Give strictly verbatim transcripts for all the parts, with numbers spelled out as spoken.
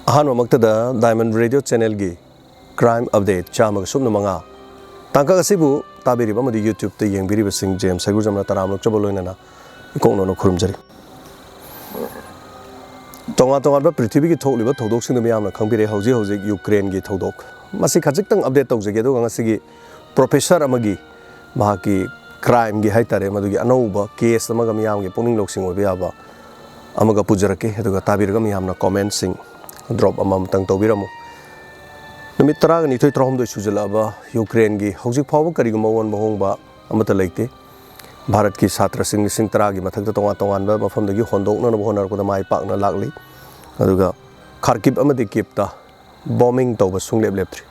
ꯑꯍꯥꯟꯕꯃꯛꯇꯗ Diamond Radio Channelꯒꯤ Crime Update ꯆꯥꯝꯃꯒ ꯁꯨꯞꯅ ꯃꯉꯥ ꯇꯥꯡꯀꯛ ꯑꯁꯤꯕꯨ ꯇꯥꯕꯤꯔꯤꯕ ꯑꯃꯗꯤ YouTubeꯇ ꯌꯦꯡꯕꯤꯔꯤꯕꯁꯤꯡ ꯖꯦꯝꯁ ꯍꯩꯒ꯭ꯔꯨꯖꯝꯅ ꯇꯔꯥꯝꯅ ꯑꯣꯛꯆꯕ ꯂꯣꯏꯅꯅ ꯏꯀꯣꯛ ꯅꯧꯅ ꯈꯨꯔꯨꯝꯖꯔꯤ꯫ ꯇꯣꯉꯥꯟ ꯇꯣꯉꯥꯟꯕ ꯄ꯭ꯔꯤꯊꯤꯕꯤꯒꯤ ꯊꯣꯛꯂꯤꯕ ꯊꯧꯗꯣꯛꯁꯤꯡꯗꯨ ꯃꯤꯌꯥꯝꯅ ꯈꯪꯕꯤꯔꯦ꯫ ꯍꯧꯖꯤꯛ ꯍꯧꯖꯤꯛ ꯌꯨꯀ꯭ꯔꯦꯟꯒꯤ ꯊꯧꯗꯣꯛ, ꯃꯁꯤ ꯈꯖꯤꯛꯇꯪ update ꯇꯧꯖꯒꯦ, ꯑꯗꯨꯒ ꯉꯁꯤꯒꯤ professor ꯑꯃꯒꯤ, ꯃꯍꯥꯛꯀꯤ crimeꯒꯤ ꯍꯥꯏ ꯇꯥꯔꯦ, ꯃꯗꯨꯒꯤ ꯑꯅꯧꯕ case ꯑꯃꯒ ꯃꯤꯌꯥꯝꯒꯤ ꯄꯨꯛꯅꯤꯡ ꯂꯧꯁꯤꯡ ꯑꯣꯏꯕ ꯌꯥꯕ ꯑꯃꯒ ꯄꯨꯖꯔꯛꯀꯦ꯫ ꯑꯗꯨꯒ ꯇꯥꯕꯤꯔꯒ ꯃꯤꯌꯥꯝꯅ commentꯁꯤꯡ drop ꯑꯃꯃꯝꯇꯪ ꯇꯧꯕꯤꯔꯝꯃꯨ꯫ ꯅꯨꯃꯤꯠ ꯇꯔꯥꯒ ꯅꯤꯊꯣꯏ, ꯇꯔꯥꯍꯨꯝꯗꯣꯏ ꯁꯨꯖꯜꯂꯛꯂꯕ ꯌꯨꯀ꯭ꯔꯦꯟꯒꯤ ꯍꯧꯖꯤꯛ ꯐꯥꯎꯕ ꯀꯔꯤꯒꯨꯝꯕ ꯑꯑꯣꯟꯕ ꯑꯍꯣꯡꯕ ꯑꯃꯠꯇ ꯂꯩꯇꯦ꯫ ꯚꯥꯔꯠꯀꯤ ꯁꯥꯇ꯭ꯔꯁꯤꯡ ꯂꯤꯁꯤꯡ ꯇꯔꯥꯒꯤ ꯃꯊꯛꯇ ꯇꯣꯉꯥꯟ ꯇꯣꯉꯥꯟꯕ ꯃꯐꯝꯗꯒꯤ ꯍꯣꯟꯗꯣꯛꯅꯅꯕ ꯍꯣꯠꯅꯔꯛꯄꯗ ꯃꯥꯏ ꯄꯥꯛꯅ ꯂꯥꯛꯂꯤ꯫ ꯑꯗꯨꯒ ꯈꯥꯔꯀꯤꯞ ꯑꯃꯗꯤ ꯀꯤꯞꯇ bombing ꯇꯧꯕ ꯁꯨꯡꯂꯦꯞ ꯂꯦꯞꯇ꯭ꯔꯤ꯫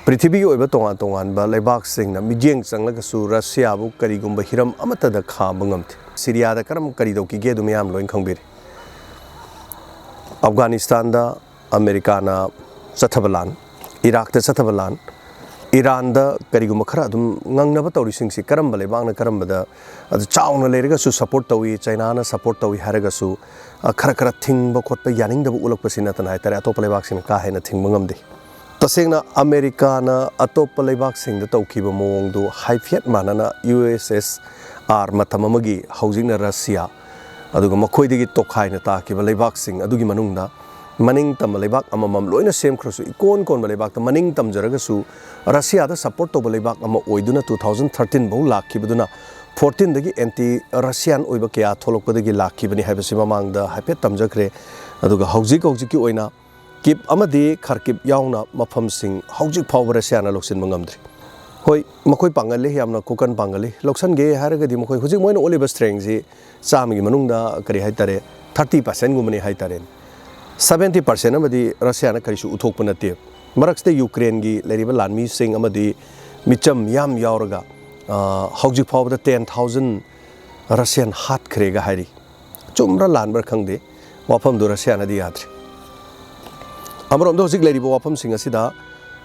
ꯄ꯭ꯔꯤꯊꯤꯕꯤꯒꯤ ꯑꯣꯏꯕ ꯇꯣꯉꯥꯟ ꯇꯣꯉꯥꯟꯕ ꯂꯩꯕꯥꯛꯁꯤꯡꯅ ꯃꯤꯠꯌꯦꯡ ꯆꯪꯂꯒꯁꯨ ꯔꯁꯤꯌꯥꯕꯨ ꯀꯔꯤꯒꯨꯝꯕ ꯍꯤꯔꯝ ꯑꯃꯠꯇꯗ ꯈꯥꯝꯕ ꯉꯝꯗꯦ꯫ ꯁꯤꯔꯤꯌꯥꯗ ꯀꯔꯝ ꯀꯔꯤ ꯇꯧꯈꯤꯒꯦ ꯑꯗꯨ ꯃꯌꯥꯝ ꯂꯣꯏꯅ ꯈꯪꯕꯤꯔꯦ꯫ ꯑꯐꯒꯥꯅꯤꯁꯇꯥꯟꯗ ꯑꯃꯦꯔꯤꯀꯥꯅ ꯆꯠꯊꯕ ꯂꯥꯟ, ꯏꯔꯥꯛꯇ ꯆꯠꯊꯕ ꯂꯥꯟ, ꯏꯔꯥꯟꯗ ꯀꯔꯤꯒꯨꯝꯕ ꯈꯔ ꯑꯗꯨꯝ ꯉꯪꯅꯕ ꯇꯧꯔꯤꯁꯤꯡꯁꯤ ꯀꯔꯝꯕ ꯂꯩꯕꯥꯛꯅ ꯀꯔꯝꯕꯗ, ꯑꯗꯨ ꯆꯥꯎꯅ ꯂꯩꯔꯒꯁꯨ support ꯇꯧꯏ, ꯆꯩꯅꯥꯅ support ꯇꯧꯏ ꯍꯥꯏꯔꯒꯁꯨ, ꯑ, ꯈꯔ ꯈꯔ ꯊꯤꯡꯕ ꯈꯣꯠꯄ ꯌꯥꯅꯤꯡꯗꯕ ꯎꯠꯂꯛꯄꯁꯤ ꯅꯠꯇꯅ ꯍꯥꯏꯇꯥꯔꯦ, ꯑꯇꯣꯞꯄ ꯂꯩꯕꯥꯛꯁꯤꯡꯅ ꯀꯥ ꯍꯦꯟꯅ ꯊꯤꯡꯕ ꯉꯝꯗꯦ꯫ ꯇꯁꯦꯡꯅ ꯑꯃꯦꯔꯤꯀꯥꯅ ꯑꯇꯣꯞꯄ ꯂꯩꯕꯥꯛꯁꯤꯡꯗ ꯇꯧꯈꯤꯕ ꯃꯑꯣꯡꯗꯨ ꯍꯥꯏꯐꯦꯠ ꯃꯥꯟꯅꯅ ꯌꯨ ꯑꯦꯁ ꯑꯦꯁ ꯑꯥꯔ ꯃꯇꯝ ꯑꯃꯒꯤ ꯍꯧꯖꯤꯛꯅ ꯔꯁꯤꯌꯥ, ꯑꯗꯨꯒ ꯃꯈꯣꯏꯗꯒꯤ ꯇꯣꯈꯥꯏꯅ ꯇꯥꯈꯤꯕ ꯂꯩꯕꯥꯛꯁꯤꯡ ꯑꯗꯨꯒꯤ ꯃꯅꯨꯡꯗ ꯃꯅꯤꯡ ꯇꯝꯕ ꯂꯩꯕꯥꯛ ꯑꯃꯃꯝ ꯂꯣꯏꯅ ꯁꯦꯝꯈ꯭ꯔꯁꯨ, ꯏꯀꯣꯟ ꯀꯣꯟꯕ ꯂꯩꯕꯥꯛꯇ ꯃꯅꯤꯡ ꯇꯝꯖꯔꯒꯁꯨ ꯔꯁꯤꯌꯥꯗ support ꯇꯧꯕ ꯂꯩꯕꯥꯛ ꯑꯃ ꯑꯣꯏꯗꯨꯅ two thousand thirteen ꯐꯥꯎ ꯂꯥꯛꯈꯤꯕꯗꯨꯅ fourteen ꯗꯒꯤ anti Russian ꯑꯣꯏꯕ ꯀꯌꯥ ꯊꯣꯛꯂꯛꯄꯗꯒꯤ ꯂꯥꯛꯈꯤꯕꯅꯤ ꯍꯥꯏꯕꯁꯤ ꯃꯃꯥꯡꯗ ꯍꯥꯏꯐꯦꯠ ꯇꯝꯖꯈ꯭ꯔꯦ꯫ ꯑꯗꯨꯒ ꯍꯧꯖꯤꯛ ꯍꯧꯖꯤꯛꯀꯤ ꯑꯣꯏꯅ ꯀꯤꯞ ꯑꯃꯗꯤ ꯈꯥꯔꯀꯤꯞ ꯌꯥꯎꯅ ꯃꯐꯝꯁꯤꯡ ꯍꯧꯖꯤꯛ ꯐꯥꯎꯕ ꯔꯁꯤꯌꯥꯅ ꯂꯧꯁꯤꯟꯕ ꯉꯝꯗ꯭ꯔꯤ꯫ ꯍꯣꯏ, ꯃꯈꯣꯏ ꯄꯥꯡꯒꯜꯂꯤ, ꯌꯥꯝꯅ ꯈꯨꯀꯟ ꯄꯥꯡꯒꯜꯂꯤ꯫ ꯂꯧꯁꯟꯒꯦ ꯍꯥꯏꯔꯒꯗꯤ ꯃꯈꯣꯏ ꯍꯧꯖꯤꯛ ꯃꯣꯏꯅ ꯎꯠꯂꯤꯕ strengthꯁꯤ ꯆꯥꯝꯃꯒꯤ ꯃꯅꯨꯡꯗ, ꯀꯔꯤ ꯍꯥꯏꯇꯥꯔꯦ, thirty percentꯒꯨꯝꯕꯅꯤ ꯍꯥꯏꯇꯥꯔꯦ꯫ Seventy percent ꯑꯃꯗꯤ ꯔꯁꯤꯌꯥꯅ ꯀꯔꯤꯁꯨ ꯎꯠꯊꯣꯛꯄ ꯅꯠꯇꯦ꯫ ꯃꯔꯛꯁꯤꯗ ꯌꯨꯀ꯭ꯔꯦꯟꯒꯤ ꯂꯩꯔꯤꯕ ꯂꯥꯟꯃꯤꯁꯤꯡ ꯑꯃꯗꯤ ꯃꯤꯆꯝ ꯃꯤꯌꯥꯝ ꯌꯥꯎꯔꯒ, ꯑ, ꯍꯧꯖꯤꯛ ꯐꯥꯎꯕꯗ ten thousand ꯔꯁꯤꯌꯥꯟ ꯍꯥꯠꯈ꯭ꯔꯦꯒ ꯍꯥꯏꯔꯤ꯫ ꯆꯨꯝꯕ꯭ꯔꯥ ꯂꯥꯟꯕ꯭ꯔꯥ ꯈꯪꯗꯦ, ꯋꯥꯐꯝꯗꯨ ꯔꯁꯤꯌꯥꯅꯗꯤ ꯌꯥꯗ꯭ꯔꯤ꯫ ꯑꯃꯔꯣꯝꯗ ꯍꯧꯖꯤꯛ ꯂꯩꯔꯤꯕ ꯋꯥꯐꯝꯁꯤꯡ ꯑꯁꯤꯗ,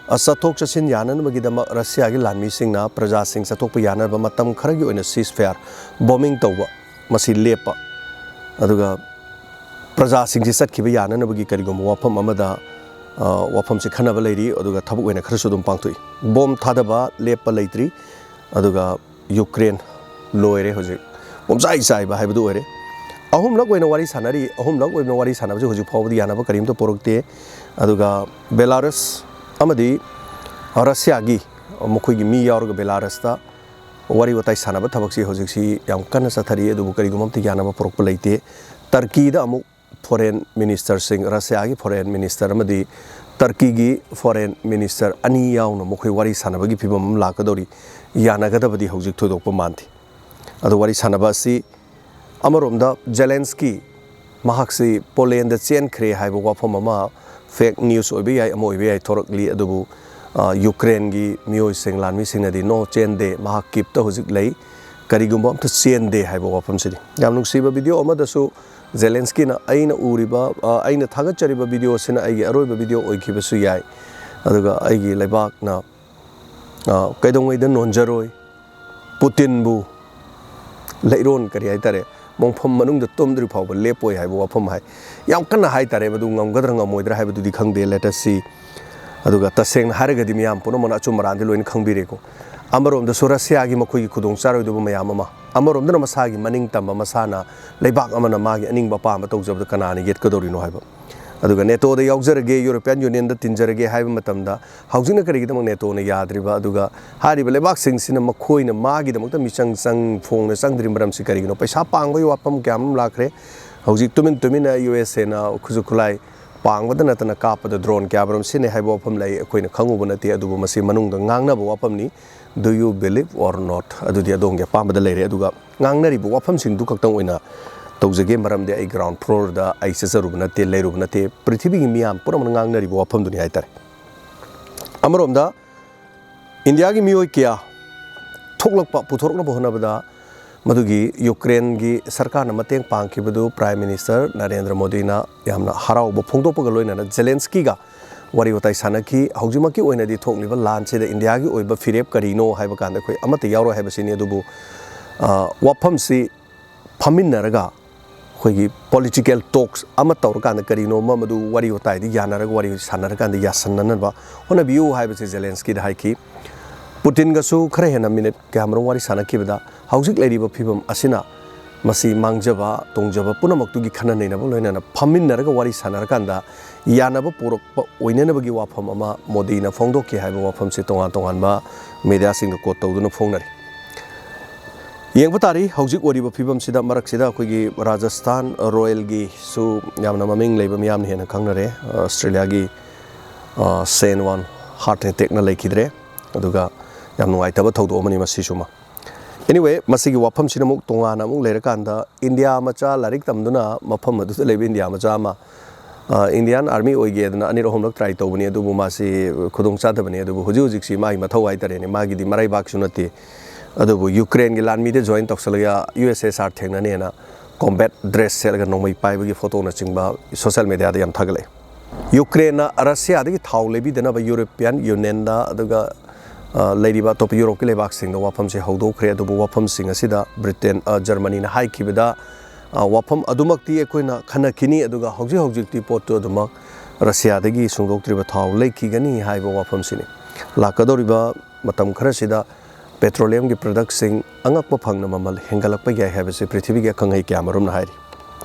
ꯑ, ꯆꯠꯊꯣꯛ ꯆꯠꯁꯤꯟ ꯌꯥꯅꯅꯕꯒꯤꯗꯃꯛ ꯔꯁꯤꯌꯥꯒꯤ ꯂꯥꯟꯃꯤꯁꯤꯡꯅ ꯄ꯭ꯔꯖꯥꯁꯤꯡ ꯆꯠꯊꯣꯛꯄ ꯌꯥꯅꯕ ꯃꯇꯝ ꯈꯔꯒꯤ ꯑꯣꯏꯅ ceasefire, bombing ꯇꯧꯕ, ꯃꯁꯤ ꯂꯦꯞꯄ, ꯑꯗꯨꯒ ꯄ꯭ꯔꯖꯥꯁꯤꯡꯁꯤ ꯆꯠꯈꯤꯕ ꯌꯥꯅꯅꯕꯒꯤ ꯀꯔꯤꯒꯨꯝꯕ ꯋꯥꯐꯝ ꯑꯃꯗ, ꯑ, ꯋꯥꯐꯝꯁꯤ ꯈꯟꯅꯕ ꯂꯩꯔꯤ, ꯑꯗꯨꯒ ꯊꯕꯛ ꯑꯣꯏꯅ ꯈꯔꯁꯨ ꯑꯗꯨꯝ ꯄꯥꯡꯊꯣꯛꯏ꯫ ꯕꯣꯝ ꯊꯥꯗꯕ ꯂꯦꯞꯄ ꯂꯩꯇ꯭ꯔꯤ, ꯑꯗꯨꯒ ꯌꯨꯀ꯭ꯔꯦꯟ ꯂꯣꯏꯔꯦ ꯍꯧꯖꯤꯛ, ꯄꯨꯝꯆꯥꯏ ꯆꯥꯏꯕ ꯍꯥꯏꯕꯗꯨ ꯑꯣꯏꯔꯦ꯫ ꯑꯍꯨꯝꯂꯛ ꯑꯣꯏꯅ ꯋꯥꯔꯤ ꯁꯥꯟꯅꯔꯤ, ꯑꯍꯨꯝꯂꯛ ꯑꯣꯏꯅ ꯋꯥꯔꯤ ꯁꯥꯟꯅꯕꯁꯤ ꯍꯧꯖꯤꯛ ꯐꯥꯎꯕꯗꯤ ꯌꯥꯅꯕ ꯀꯔꯤꯝꯇ ꯄꯨꯔꯛꯇꯦ꯫ ꯑꯗꯨꯒ ꯕꯦꯂꯥꯔꯁ ꯑꯃꯗꯤ ꯔꯁꯤꯌꯥꯒꯤ ꯃꯈꯣꯏꯒꯤ ꯃꯤ ꯌꯥꯎꯔꯒ ꯕꯦꯂꯥꯔꯁꯇ ꯋꯥꯔꯤ ꯋꯥꯇꯥꯏ ꯁꯥꯟꯅꯕ ꯊꯕꯛꯁꯤ ꯍꯧꯖꯤꯛꯁꯤ ꯌꯥꯝ ꯀꯟꯅ ꯆꯠꯊꯔꯤ, ꯑꯗꯨꯕꯨ ꯀꯔꯤꯒꯨꯝꯕ ꯑꯝꯇ ꯌꯥꯅꯕ ꯄꯨꯔꯛꯄ ꯂꯩꯇꯦ꯫ ꯇꯔꯀꯤꯗ ꯑꯃꯨꯛ ꯐꯣꯔꯦꯟ ꯃꯤꯅꯤꯁꯇꯔꯁꯤꯡ, ꯔꯁꯤꯌꯥꯒꯤ ꯐꯣꯔꯦꯟ ꯃꯤꯅꯤꯁꯇꯔ ꯑꯃꯗꯤ ꯇꯔꯀꯤꯒꯤ ꯐꯣꯔꯦꯟ ꯃꯤꯅꯤꯁꯇꯔ ꯑꯅꯤ ꯌꯥꯎꯅ ꯃꯈꯣꯏ ꯋꯥꯔꯤ ꯁꯥꯟꯅꯕꯒꯤ ꯐꯤꯕꯝ ꯑꯃ ꯂꯥꯛꯀꯗꯧꯔꯤ꯫ ꯌꯥꯅꯒꯗꯕꯗꯤ ꯍꯧꯖꯤꯛ ꯊꯣꯏꯗꯣꯛꯄ ꯃꯥꯟꯗꯦ꯫ ꯑꯗꯣ ꯋꯥꯔꯤ ꯁꯥꯟꯅꯕ ꯑꯁꯤ ꯑꯃꯔꯣꯝꯗ ꯖꯦꯂꯦꯟꯁꯀꯤ ꯃꯍꯥꯛꯁꯤ ꯄꯣꯂꯦꯟꯗ ꯆꯦꯟꯈ꯭ꯔꯦ ꯍꯥꯏꯕ ꯋꯥꯐꯝ ꯑꯃ, ꯐꯦꯛ ꯅ꯭ꯌꯨꯁ ꯑꯣꯏꯕ ꯌꯥꯏ, ꯑꯃ ꯑꯣꯏꯕ ꯌꯥꯏ, ꯊꯣꯔꯛꯂꯤ꯫ ꯑꯗꯨꯕꯨ, ꯑ, ꯌꯨꯀ꯭ꯔꯦꯟꯒꯤ ꯃꯤꯑꯣꯏꯁꯤꯡ, ꯂꯥꯟꯃꯤꯁꯤꯡꯅꯗꯤ "No, ꯆꯦꯟꯗꯦ, ꯃꯍꯥꯛ ꯀꯤꯞꯇ ꯍꯧꯖꯤꯛ ꯂꯩ, ꯀꯔꯤꯒꯨꯝꯕ ꯑꯝꯇ ꯆꯦꯟꯗꯦ" ꯍꯥꯏꯕ ꯋꯥꯐꯝꯁꯤꯅꯤ꯫ ꯌꯥꯝ ꯅꯨꯡꯁꯤꯕ ꯚꯤꯗꯤꯑꯣ ꯑꯃꯗꯁꯨ ꯖꯦꯂꯦꯟꯁꯀꯤꯅ "ꯑꯩꯅ ꯎꯔꯤꯕ, ꯑ, ꯑꯩꯅ ꯊꯥꯒꯠꯆꯔꯤꯕ ꯚꯤꯗꯤꯑꯣꯁꯤꯅ ꯑꯩꯒꯤ ꯑꯔꯣꯏꯕ ꯚꯤꯗꯤꯑꯣ ꯑꯣꯏꯈꯤꯕꯁꯨ ꯌꯥꯏ, ꯑꯗꯨꯒ ꯑꯩꯒꯤ ꯂꯩꯕꯥꯛꯅ, ꯑ, ꯀꯩꯗꯧꯉꯩꯗ ꯅꯣꯟꯖꯔꯣꯏ, ꯄꯨꯇꯤꯟꯕꯨ ꯂꯩꯔꯣꯟ, ꯀꯔꯤ ꯍꯥꯏꯇꯥꯔꯦ, ꯃꯣꯡꯐꯝ ꯃꯅꯨꯡꯗ ꯇꯨꯝꯗ꯭ꯔꯤ ꯐꯥꯎꯕ ꯂꯦꯞꯄꯣꯏ" ꯍꯥꯏꯕ ꯋꯥꯐꯝ ꯍꯥꯏ꯫ ꯌꯥꯝ ꯀꯟꯅ ꯍꯥꯏꯇꯥꯔꯦ, ꯃꯗꯨ ꯉꯝꯒꯗ꯭ꯔꯥ ꯉꯝꯃꯣꯏꯗ꯭ꯔꯥ ꯍꯥꯏꯕꯗꯨꯗꯤ ꯈꯪꯗꯦ, let us see꯫ ꯑꯗꯨꯒ ꯇꯁꯦꯡꯅ ꯍꯥꯏꯔꯒꯗꯤ ꯃꯤꯌꯥꯝ ꯄꯨꯝꯅꯃꯛꯅ ꯑꯆꯨꯝ ꯑꯔꯥꯟꯗꯤ ꯂꯣꯏꯅ ꯈꯪꯕꯤꯔꯦꯀꯣ꯫ ꯑꯃꯔꯣꯝꯗꯁꯨ ꯔꯁꯤꯌꯥꯒꯤ ꯃꯈꯣꯏꯒꯤ ꯈꯨꯗꯣꯡ ꯆꯥꯔꯣꯏꯗꯕ ꯃꯌꯥꯝ ꯑꯃ, ꯑꯃꯔꯣꯝꯗꯅ ꯃꯁꯥꯒꯤ ꯃꯅꯤꯡ ꯇꯝꯕ, ꯃꯁꯥꯅ ꯂꯩꯕꯥꯛ ꯑꯃꯅ ꯃꯥꯒꯤ ꯑꯅꯤꯡꯕ ꯑꯄꯥꯝꯕ ꯇꯧꯖꯕꯗ ꯀꯅꯥꯅ ꯌꯦꯠꯀꯗꯧꯔꯤꯅꯣ ꯍꯥꯏꯕ꯫ ꯑꯗꯨꯒ ꯅꯦꯇꯣꯗ ꯌꯥꯎꯖꯔꯒꯦ, ꯌꯨꯔꯣꯄꯤꯌꯥꯟ ꯌꯨꯅꯤꯌꯟꯗ ꯇꯤꯟꯖꯔꯒꯦ ꯍꯥꯏꯕ ꯃꯇꯝꯗ ꯍꯧꯖꯤꯛꯅ ꯀꯔꯤꯒꯤꯗꯃꯛ ꯅꯦꯇꯣꯅ ꯌꯥꯗ꯭ꯔꯤꯕ? ꯑꯗꯨꯒ ꯍꯥꯏꯔꯤꯕ ꯂꯩꯕꯥꯛꯁꯤꯡꯁꯤꯅ ꯃꯈꯣꯏꯅ ꯃꯥꯒꯤꯗꯃꯛꯇ ꯃꯤꯆꯪ ꯆꯪ ꯐꯣꯡꯅ ꯆꯪꯗ꯭ꯔꯤꯕ ꯃꯔꯝꯁꯤ ꯀꯔꯤꯒꯤꯅꯣ? ꯄꯩꯁꯥ ꯄꯥꯡꯕꯒꯤ ꯋꯥꯐꯝ ꯀꯌꯥ ꯑꯃ ꯂꯥꯛꯈ꯭ꯔꯦ꯫ ꯍꯧꯖꯤꯛ ꯇꯨꯃꯤꯟ ꯇꯨꯃꯤꯟꯅ ꯌꯨ ꯑꯦꯁ ꯑꯦꯅ ꯈꯨꯠꯁꯨ ꯈꯨꯠꯂꯥꯏ ꯄꯥꯡꯕꯗ ꯅꯠꯇꯅ ꯀꯥꯞꯄꯗ ꯗ꯭ꯔꯣꯟ ꯀꯌꯥꯃꯔꯨꯝ ꯁꯤꯖꯤꯟꯅꯩ ꯍꯥꯏꯕ ꯋꯥꯐꯝ ꯂꯩ꯫ ꯑꯩꯈꯣꯏꯅ ꯈꯪꯉꯨꯕ ꯅꯠꯇꯦ, ꯑꯗꯨꯕꯨ ꯃꯁꯤ ꯃꯅꯨꯡꯗ ꯉꯥꯡꯅꯕ ꯋꯥꯐꯝꯅꯤ꯫ Do you believe or not? ꯑꯗꯨꯗꯤ ꯑꯗꯣꯝꯒꯤ ꯑꯄꯥꯝꯕꯗ ꯂꯩꯔꯦ꯫ ꯑꯗꯨꯒ ꯉꯥꯡꯅꯔꯤꯕ ꯋꯥꯐꯝꯁꯤꯡꯗꯨ ꯈꯛꯇꯪ ꯑꯣꯏꯅ ꯇꯧꯖꯒꯦ, ꯃꯔꯝꯗꯤ ꯑꯩ ꯒ꯭ꯔꯥꯎꯟ ꯐ꯭ꯂꯣꯔꯗ ꯑꯩ ꯆꯠꯆꯔꯨꯕ ꯅꯠꯇꯦ, ꯂꯩꯔꯨꯕ ꯅꯠꯇꯦ꯫ ꯄ꯭ꯔꯤꯊꯤꯕꯤꯒꯤ ꯃꯤꯌꯥꯝ ꯄꯨꯝꯅꯃꯛꯅ ꯉꯥꯡꯅꯔꯤꯕ ꯋꯥꯐꯝꯗꯨꯅꯤ ꯍꯥꯏꯇꯥꯔꯦ꯫ ꯑꯃꯔꯣꯝꯗ ꯏꯟꯗꯤꯌꯥꯒꯤ ꯃꯤꯑꯣꯏ ꯀꯌꯥ ꯊꯣꯛꯂꯛꯄ, ꯄꯨꯊꯣꯔꯛꯅꯕ ꯍꯣꯠꯅꯕꯗ ꯃꯗꯨꯒꯤ ꯌꯨꯀ꯭ꯔꯦꯟꯒꯤ ꯁꯔꯀꯥꯔꯅ ꯃꯇꯦꯡ ꯄꯥꯡꯈꯤꯕꯗꯨ ꯄ꯭ꯔꯥꯏꯝ ꯃꯤꯅꯤꯁꯇꯔ ꯅꯔꯦꯟꯗ꯭ꯔ ꯃꯣꯗꯤꯅ ꯌꯥꯝꯅ ꯍꯔꯥꯎꯕ ꯐꯣꯡꯗꯣꯛꯄꯒ ꯂꯣꯏꯅꯅ ꯖꯦꯂꯦꯟꯁꯀꯤꯒ ꯋꯥꯔꯤ ꯋꯥꯇꯥꯏ ꯁꯥꯟꯅꯈꯤ꯫ ꯍꯧꯖꯤꯛꯃꯛꯀꯤ ꯑꯣꯏꯅꯗꯤ ꯊꯣꯛꯂꯤꯕ ꯂꯥꯟꯁꯤꯗ ꯏꯟꯗꯤꯌꯥꯒꯤ ꯑꯣꯏꯕ ꯐꯤꯔꯦꯞ ꯀꯔꯤꯅꯣ ꯍꯥꯏꯕ ꯀꯥꯟꯗ ꯑꯩꯈꯣꯏ ꯑꯃꯠꯇ ꯌꯥꯎꯔꯣꯏ ꯍꯥꯏꯕꯁꯤꯅꯤ꯫ ꯑꯗꯨꯕꯨ, ꯑ, ꯋꯥꯐꯝꯁꯤ ꯐꯝꯃꯤꯟꯅꯔꯒ ꯑꯩꯈꯣꯏꯒꯤ ꯄꯣꯂꯤꯇꯤꯀꯦꯜ ꯇꯣꯛꯁ ꯑꯃ ꯇꯧꯔꯀꯥꯟꯗ ꯀꯔꯤꯅꯣꯃ ꯃꯗꯨ ꯋꯥꯔꯤ ꯋꯥꯇꯥꯏꯗ ꯌꯥꯅꯔꯒ, ꯋꯥꯔꯤ ꯁꯥꯟꯅꯔꯀꯥꯟꯗ ꯌꯥꯁꯟꯅꯅꯕ ꯍꯣꯠꯅꯕꯤꯌꯨ ꯍꯥꯏꯕꯁꯦ ꯖꯦꯂꯦꯟꯁꯀꯤꯗ ꯍꯥꯏꯈꯤ꯫ ꯄꯨꯇꯤꯟꯒꯁꯨ ꯈꯔ ꯍꯦꯟꯅ ꯃꯤꯅꯤꯠ ꯀꯌꯥꯃꯔꯨꯝ ꯋꯥꯔꯤ ꯁꯥꯟꯅꯈꯤꯕꯗ, ꯍꯧꯖꯤꯛ ꯂꯩꯔꯤꯕ ꯐꯤꯕꯝ ꯑꯁꯤꯅ ꯃꯁꯤ ꯃꯥꯡꯖꯕ ꯇꯣꯡꯖꯕ ꯄꯨꯝꯅꯃꯛꯇꯨꯒꯤ ꯈꯟꯅ ꯅꯩꯅꯕ ꯂꯣꯏꯅꯅ ꯐꯝꯃꯤꯟꯅꯔꯒ ꯋꯥꯔꯤ ꯁꯥꯟꯅꯔꯀꯥꯟꯗ ꯌꯥꯅꯕ ꯄꯨꯔꯛꯄ ꯑꯣꯏꯅꯅꯕꯒꯤ ꯋꯥꯐꯝ ꯑꯃ ꯃꯣꯗꯤꯅ ꯐꯣꯡꯗꯣꯛꯈꯤ ꯍꯥꯏꯕ ꯋꯥꯐꯝꯁꯤ ꯇꯣꯉꯥꯟ ꯇꯣꯉꯥꯟꯕ ꯃꯦꯗꯤꯌꯥꯁꯤꯡꯗ ꯀꯣꯠ ꯇꯧꯗꯨꯅ ꯐꯣꯡꯅꯔꯤ꯫ ꯌꯦꯡꯕ ꯇꯥꯔꯤ꯫ ꯍꯧꯖꯤꯛ ꯑꯣꯏꯔꯤꯕ ꯐꯤꯕꯝꯁꯤꯗ, ꯃꯔꯛꯁꯤꯗ ꯑꯩꯈꯣꯏꯒꯤ ꯔꯥꯖꯁꯊꯥꯟ ꯔꯣꯌꯦꯜꯒꯤꯁꯨ ꯌꯥꯝꯅ ꯃꯃꯤꯡ ꯂꯩꯕ, ꯃꯤꯌꯥꯝꯅ ꯍꯦꯟꯅ ꯈꯪꯅꯔꯦ, ꯑꯁꯇ꯭ꯔꯦꯂꯤꯌꯥꯒꯤ, ꯑ, ꯁꯦꯟ ꯋꯥꯟ ꯍꯥꯔꯠ ꯑꯦꯇꯦꯛꯅ ꯂꯩꯈꯤꯗ꯭ꯔꯦ꯫ ꯑꯗꯨꯒ ꯌꯥꯝ ꯅꯨꯡꯉꯥꯏꯇꯕ ꯊꯧꯗꯣꯛ ꯑꯃꯅꯤ ꯃꯁꯤꯁꯨꯃ꯫ Anyway, ꯃꯁꯤꯒꯤ ꯋꯥꯐꯝꯁꯤꯅ ꯑꯃꯨꯛ ꯇꯣꯉꯥꯟꯅ ꯑꯃꯨꯛ ꯂꯩꯔꯀꯥꯟꯗ, ꯏꯟꯗꯤꯌꯥ ꯃꯆꯥ ꯂꯥꯏꯔꯤꯛ ꯇꯝꯗꯨꯅ ꯃꯐꯝ ꯑꯗꯨꯗ ꯂꯩꯕ ꯏꯟꯗꯤꯌꯥ ꯃꯆꯥ ꯑꯃ, ꯑ, ꯏꯟꯗꯤꯌꯥꯟ ꯑꯥꯔꯃꯤ ꯑꯣꯏꯒꯦꯗꯅ ꯑꯅꯤꯔꯛ ꯑꯍꯨꯝꯂꯛ ꯇ꯭ꯔꯥꯏ ꯇꯧꯕꯅꯤ, ꯑꯗꯨꯕꯨ ꯃꯥꯁꯤ ꯈꯨꯗꯣꯡ ꯆꯥꯗꯕꯅꯤ꯫ ꯑꯗꯨꯕꯨ ꯍꯧꯖꯤꯛ ꯍꯧꯖꯤꯛꯁꯤ ꯃꯥꯒꯤ ꯃꯊꯧ ꯍꯥꯏꯇꯥꯔꯦꯅꯦ, ꯃꯥꯒꯤꯗꯤ ꯃꯔꯩꯕꯥꯛꯁꯨ ꯅꯠꯇꯦ꯫ ꯑꯗꯨꯕꯨ ꯌꯨꯀ꯭ꯔꯦꯟꯒꯤ ꯂꯥꯟꯃꯤꯗ ꯖꯣꯏꯟ ꯇꯧꯁꯜꯂꯒ ꯌꯨ ꯑꯦꯁ ꯑꯦꯁ ꯑꯥꯔ ꯊꯦꯡꯅꯅꯦꯅ ꯀꯣꯝꯕꯦꯠ ꯗ꯭ꯔꯦꯁ ꯁꯦꯠꯂꯒ ꯅꯣꯡꯃꯩ ꯄꯥꯏꯕꯒꯤ ꯐꯣꯇꯣꯅꯆꯤꯡꯕ ꯁꯣꯁꯦꯜ ꯃꯦꯗꯤꯌꯥꯗ ꯌꯥꯝ ꯊꯥꯒꯠꯂꯛꯑꯦ꯫ ꯌꯨꯀ꯭ꯔꯦꯟꯅ ꯔꯁꯤꯌꯥꯗꯒꯤ ꯊꯥꯎ ꯂꯩꯕꯤꯗꯅꯕ ꯌꯨꯔꯣꯄꯤꯌꯥꯟ ꯌꯨꯅꯤꯌꯟꯗ, ꯑꯗꯨꯒ, ꯑ, ꯂꯩꯔꯤꯕ ꯑꯇꯣꯞꯄ ꯌꯨꯔꯣꯞꯀꯤ ꯂꯩꯕꯥꯛꯁꯤꯡꯗ ꯋꯥꯐꯝꯁꯦ ꯍꯧꯗꯣꯛꯈ꯭ꯔꯦ꯫ ꯑꯗꯨꯕꯨ ꯋꯥꯐꯝꯁꯤꯡ ꯑꯁꯤꯗ ꯕ꯭ꯔꯤꯇꯦꯟ, ꯑ, ꯖꯔꯃꯅꯤꯅ ꯍꯥꯏꯈꯤꯕꯗ, ꯑ, ꯋꯥꯐꯝ ꯑꯗꯨꯃꯛꯇꯤ ꯑꯩꯈꯣꯏꯅ ꯈꯟꯅꯈꯤꯅꯤ, ꯑꯗꯨꯒ ꯍꯧꯖꯤꯛ ꯍꯧꯖꯤꯛꯇꯤ ꯄꯣꯠꯇꯨ ꯑꯗꯨꯃꯛ ꯔꯁꯤꯌꯥꯗꯒꯤ ꯁꯨꯡꯗꯣꯛꯇ꯭ꯔꯤꯕ ꯊꯥꯎ ꯂꯩꯈꯤꯒꯅꯤ ꯍꯥꯏꯕ ꯋꯥꯐꯝꯁꯤꯅꯤ꯫ ꯂꯥꯛꯀꯗꯧꯔꯤꯕ ꯃꯇꯝ ꯈꯔꯁꯤꯗ ꯄꯦꯇ꯭ꯔꯣꯂꯤꯌꯝꯒꯤ ꯄ꯭ꯔꯗꯛꯁꯤꯡ ꯑꯉꯛꯄ ꯐꯪꯅ ꯃꯃꯜ ꯍꯦꯟꯒꯠꯂꯛꯄ ꯌꯥꯏ ꯍꯥꯏꯕꯁꯤ ꯄ꯭ꯔꯤꯊꯤꯕꯤꯒꯤ ꯑꯈꯪ ꯑꯍꯩ ꯀꯌꯥ ꯑꯃꯔꯣꯝꯅ ꯍꯥꯏꯔꯤ꯫